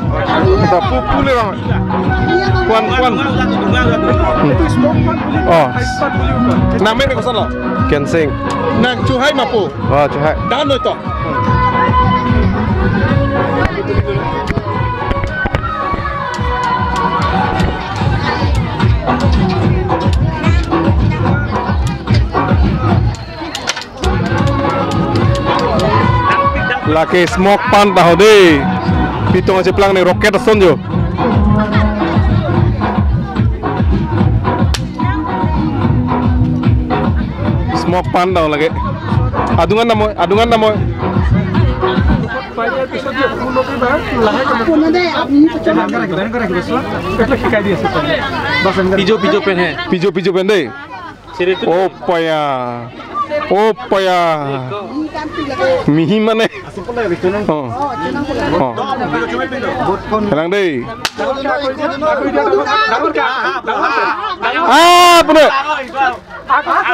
Kuan, kuan. Hmm. Oh. Nang meme kosonlo? Kensing. Nang chuhai ma pu? Oh, chuhai. Dan noi to. Lake smoke pan taho dei. Pitong cheplang ne rocket ason jo. Smoke pan taho lake. Adung an namo, adung an namo. পিছত যে সম্পূৰ্ণকৈ বা লাহেকৈ এইটো শিকাই দি আছে। পিজো, পিজো পেন হে। পিজো, পিজো পেন দেই। অ' পয়া। অ' পয়া। মিহি মানে। অ'। অ'। হেলাং দেই। আহ, আপুনি।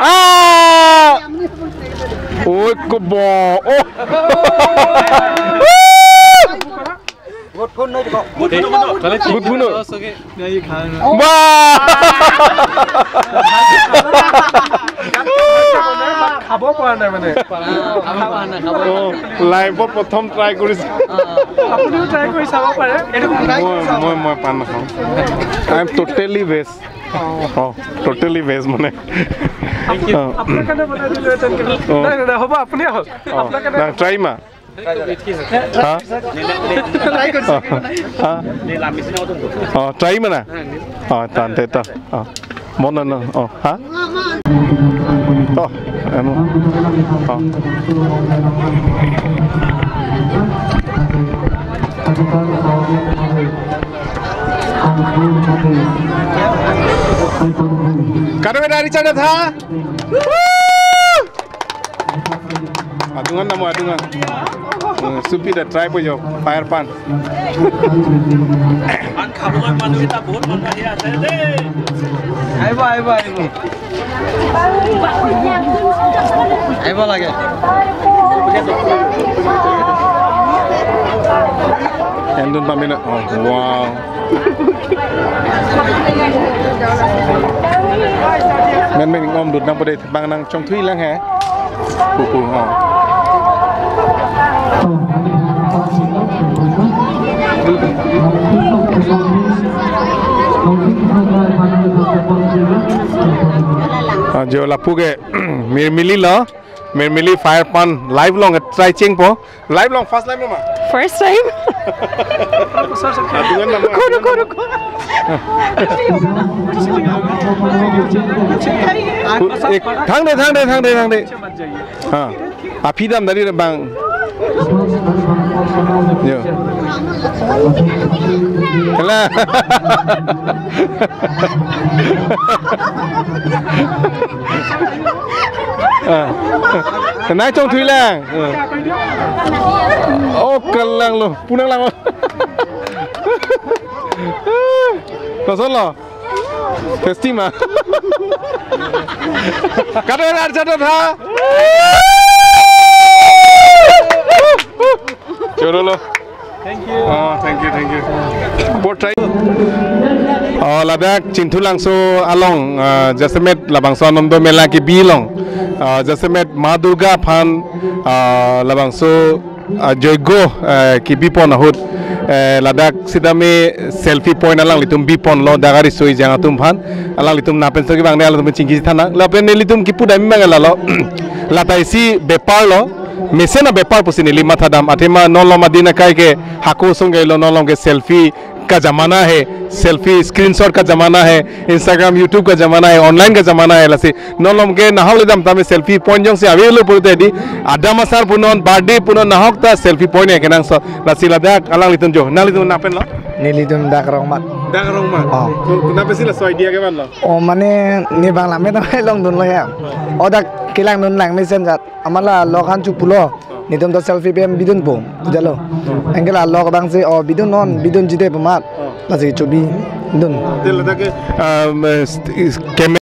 Ah! Oi, kobo. Oh. Good phone. Wah. খাব পৰা নাই মানে। খাব পৰা নাই, খাব পৰা নাই। Oh, life-ত প্ৰথম try কৰিছে। আপুনিও try কৰি চাব পাৰে। এইটো মই, মই, মই পাণ নাখাওঁ। I am totally veg. Oh, totally veg মানে। Thank you. Oh. আপোনাৰ কাৰণে বনাই দিলো এজন। Oh. নাই, নাই, নাই, হ'ব, আপুনি আহক। Oh, আপোনাৰ কাৰণে। Nah, try ma. Ha? Try কৰিছে। Oh, ha? Oh, try ma na? Oh, tante ta. Oh. Mon na, no? Oh, ha? Oh, ano? Oh. Kado kado ari chana tha? Adungan namo adungan. Eh, supi da try po jo, fire pan. Pan খাবলৈ মানুহ এটা বহুত মানুহ আহি আছে দেই। আহিব, আহিব, আহিব। আহিব লাগে। Endun pamina. Oh, wow. Men men om dut nang pada bang nang chongthui lang he. Pupu, oh. Ah, jo lapu ke, Mirmili lo, Mirmili fire pan live along try chengpo. Live along, first live along ma? First time. Adungan namo, ruko, ruko, adungan namo. Ruko. Ku-, eh, thang de, thang de, thang de, thang de. Ha. Aphi dam dari bang. Yo. Hela. Ah. Nang chongthui lang. Ah. Oh, kalang lo. Punang lang. Lason lo. Festival. Kado kado ari chana tha? Choro lo. Thank you. Oh, thank you, thank you. Por try. Oh, ladak Chinthulangso along, ah, jasemet labangso Anando Mela kebi along, ah, jasemet Ma Durga aphan, ah, labangso, ah, joigo, eh, kebi pon ahut, eh, ladak sitame selfie point alanglitum bi ponlo, dak ariso ejang atum aphan, alanglitum nangpen so kevang ne alanglitum chingki thanang, lapen nelitum kipu dam abang lalo, lata isi bepar lo, mesen abepar pusi neli matha dam, athema non lom adin akai ke hako song gelo, non lom ke selfie ka zamana hai, selfie screenshot ka zamana hai, Instagram, YouTube ka zamana hai, online ka zamana hai, lasi non lom ke nahok le dam tame selfie point jongsi avelo pulote di, adam asar punon, birthday punon, nahok ta selfie point ya kenangsot, lasi ladak alanglitum jo, nanglitum nangpen lo? Nelitum dak Rongmat. Dak Rongmat. Oh. Ko-, ko-, nangpensi laso idea kevan lo? Oh, mane ne bang lammet ta longdunlo ya. Oh, dak kelangdun lang mesen jat. Amat la lok aphan chopulo. Netum ta selfie pem bidunpo. Jalo. Anke la lok abangsi, oh, bidunnon, bidunji de pu amat. Oh. Lasi chobidun. Te ladak ke, um, eh, st-, is-, camera.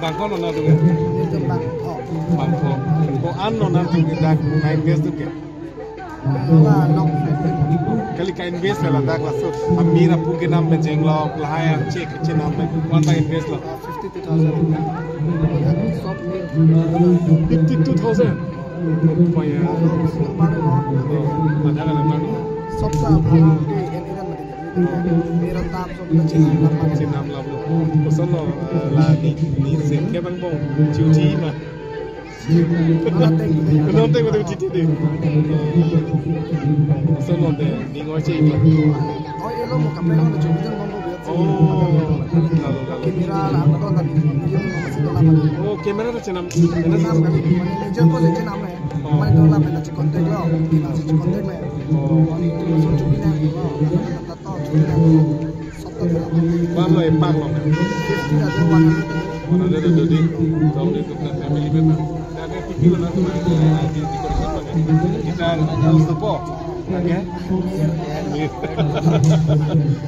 Bangko non nangdun ke? Bangko. Ko-an non nangdun ke dak nine days dun ke? Kali ka invest la dak laso. Amir apu ke nam pen jenglok, lahai an chek chenam pen. Ko-an ta invest lo? Fifty-two thousand. Fifty-two thousand? Apa ya? Ada kan apa? Sob sa bhara ke kan iran mati. Mera tap sob na chinam lam. Chinam lam lo. Koson lo, eh, la ni, ni se ke bang bong. Chiu chi ma. Nonte ko titi de. So nonte, ning oi che ikla. Oh, elo mo kaprek ko chubijan bombo biat. Oh, lalo, lalo. Camera la ko tadi. Oh, camera to chenam. Chenam kali. Mane jen ko chenam le. Oh. Mane to la pena che contact lo. Kina che contact le. Oh. Mane to so chubijan. Oh. Tato chubijan. One lo, eh, park lo. Fifty thousand one hundred. One hundred do di. Tong di tukang family member. Dan yang tinggi mana tu, mana di, di, di koridor mana. Kita harus lupa. Oke?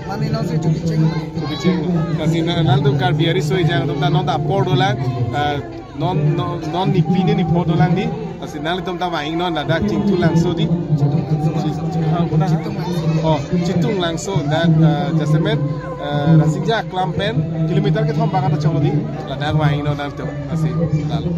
Mane nonsi chubicheng. Chubicheng. Kasi na, nanglitum Karbi ari soi jang, atum ta non ta apor dolang. Eh, non, non, non nipi ne nipho dolang di. Lasi nanglitum ta vang-iknon ladak Chingthu Langso di. Chi-, ha, kuna? Oh, Chitung Langso dak, eh, jasemet, eh, Rasinja Aklam pen kilometer kethom bang kachonglo di. Ladak vang-iknon nanglitum. Lasi lalo.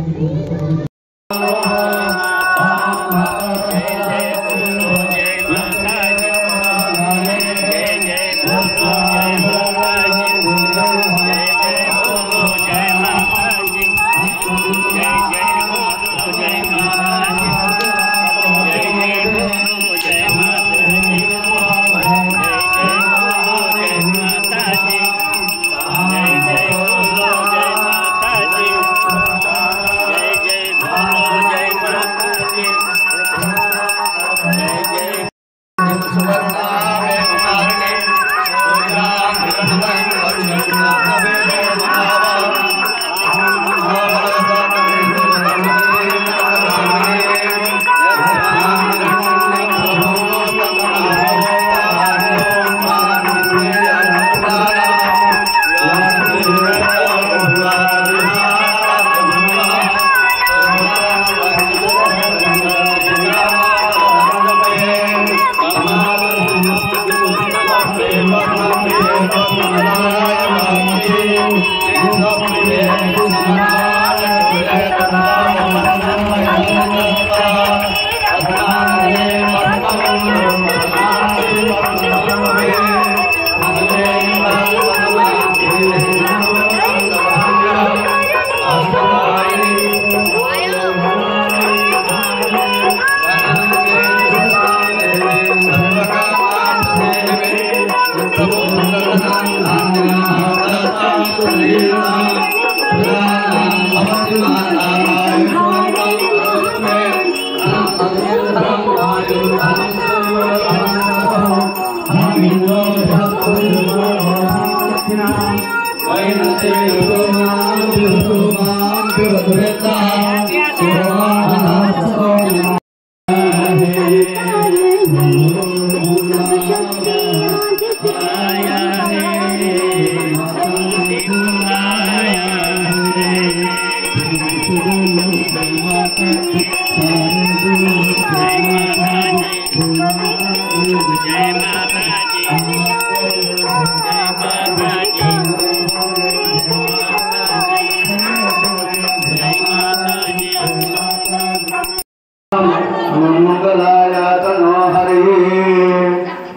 मंगलाय तनो हरि।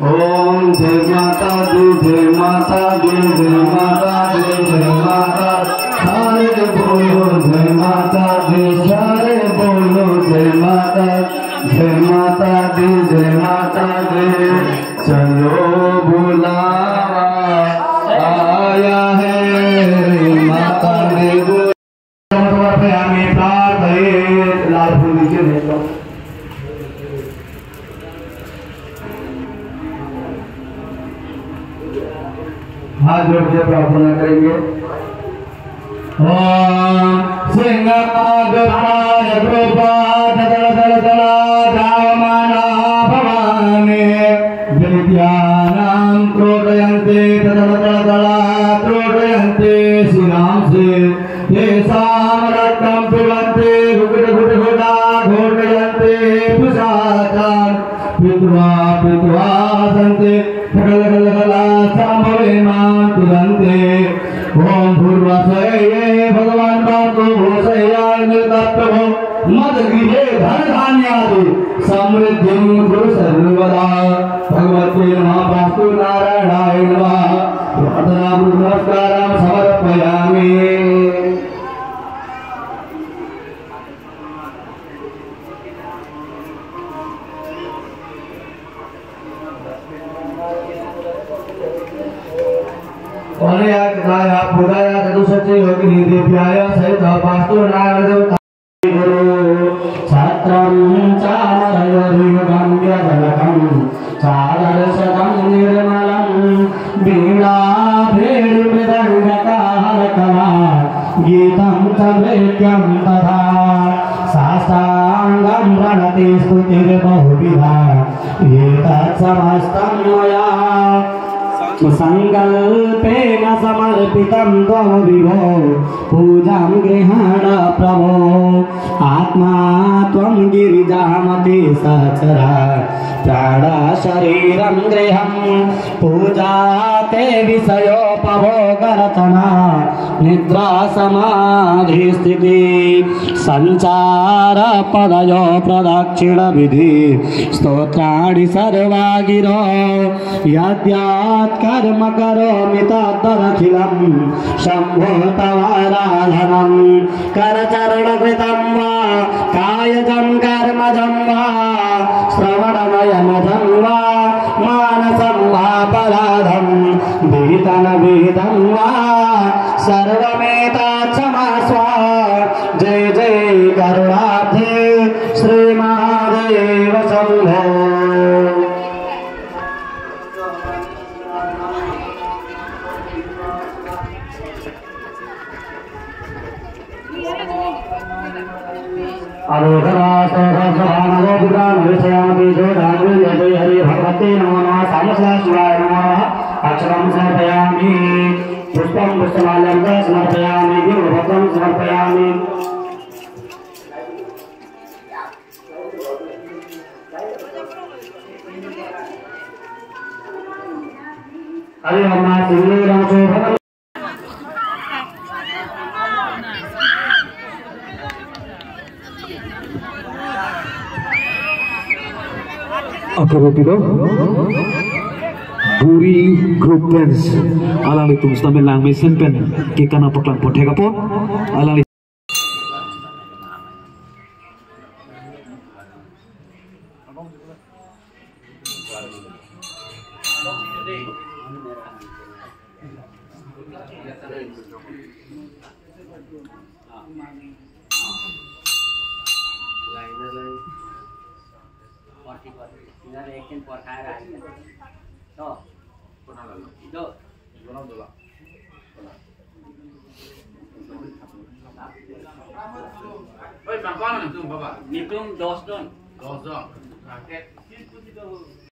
ओम जय माता दी, जय माता दी, जय माता दी, जय माता। सारे बोलो जय माता दी, सारे बोलो जय माता, जय माता दी, जय माता दी। चलो बुलावा आया है माता दी। लाल फूल नीचे भेज दो। हाथ जोड़ के प्रार्थना करेंगे। ओम सिंहनाद रूपाय रूपाय तल तल तल धावमाना भवानी विद्यानां त्रोटयन्ते तल तल तल त्रोटयन्ते शिरांसि तेषां रक्तं पिबन्ति घुटघुटघुटघुटा घोटयन्ति पिशाचाः पीत्वा पीत्वा हसन्ति सकलकलकलाः सम्भवेमां तुदन्ति। ओम भूर्भुवः स्वः भगवान् भर्तृ स्वः निरतः प्रभो मद्गृहे धनधान्यादि समृद्धिं कुरु सर्वदा। भगवते नमः, पास्तु नारायणाय नमः। प्रार्थना नमस्कारं समर्पयामि। Budaya Chatusatri Yogini Devyaya Sahitabhastu Nagaraja Guru Satram Chamarayori Gambya Janakam Chadarshakam Nirmalam Veena Veni Mridangaka Halakala Geetam Cha Nrityam Tadha Sastangam Pranati Stuti Bahubhida Etat Samastam Maya Sankalpena Samarpitam Tvam Vibho Pujam Grihana Prabho Atma Tvam Girija Mati Sachara Prana Shariram Griham Puja Te Visayo Pabhoga Rachana Nidra Samadhi Sthiti Sanchara Padayo Pradakshina Vidhi Stotrani Sarva Giro Yadyat Karma Karomi Tadakhilam Shambho Tavaradhanam Karacharanakritam va Kayajam Karmajam va Shravananayanajan va Manasam va Paradham Vihitanabhihitam va Sarvameta Chamasva Jai Jai Karunabdhe Shri Mahadeva Shambho Arohara Sohasabhanago Buddha Navisayamati Jodhanu Yate Hari Bhagavate Namo Namaha Samasla Shivaya Namo Namaha Aksharam Samarpayami Puspam Pushpamalyam Samarpayami Bimbabhatram Samarpayami Hari Rama Singli Rangso Ako rupido. Buri group dance. Alanglitum seta lang mesen pen ke kana paklang pothek apot. Alangli Oi, bang kono nangtum, Baba? Nangtum dos jon. Dos jon. Oke.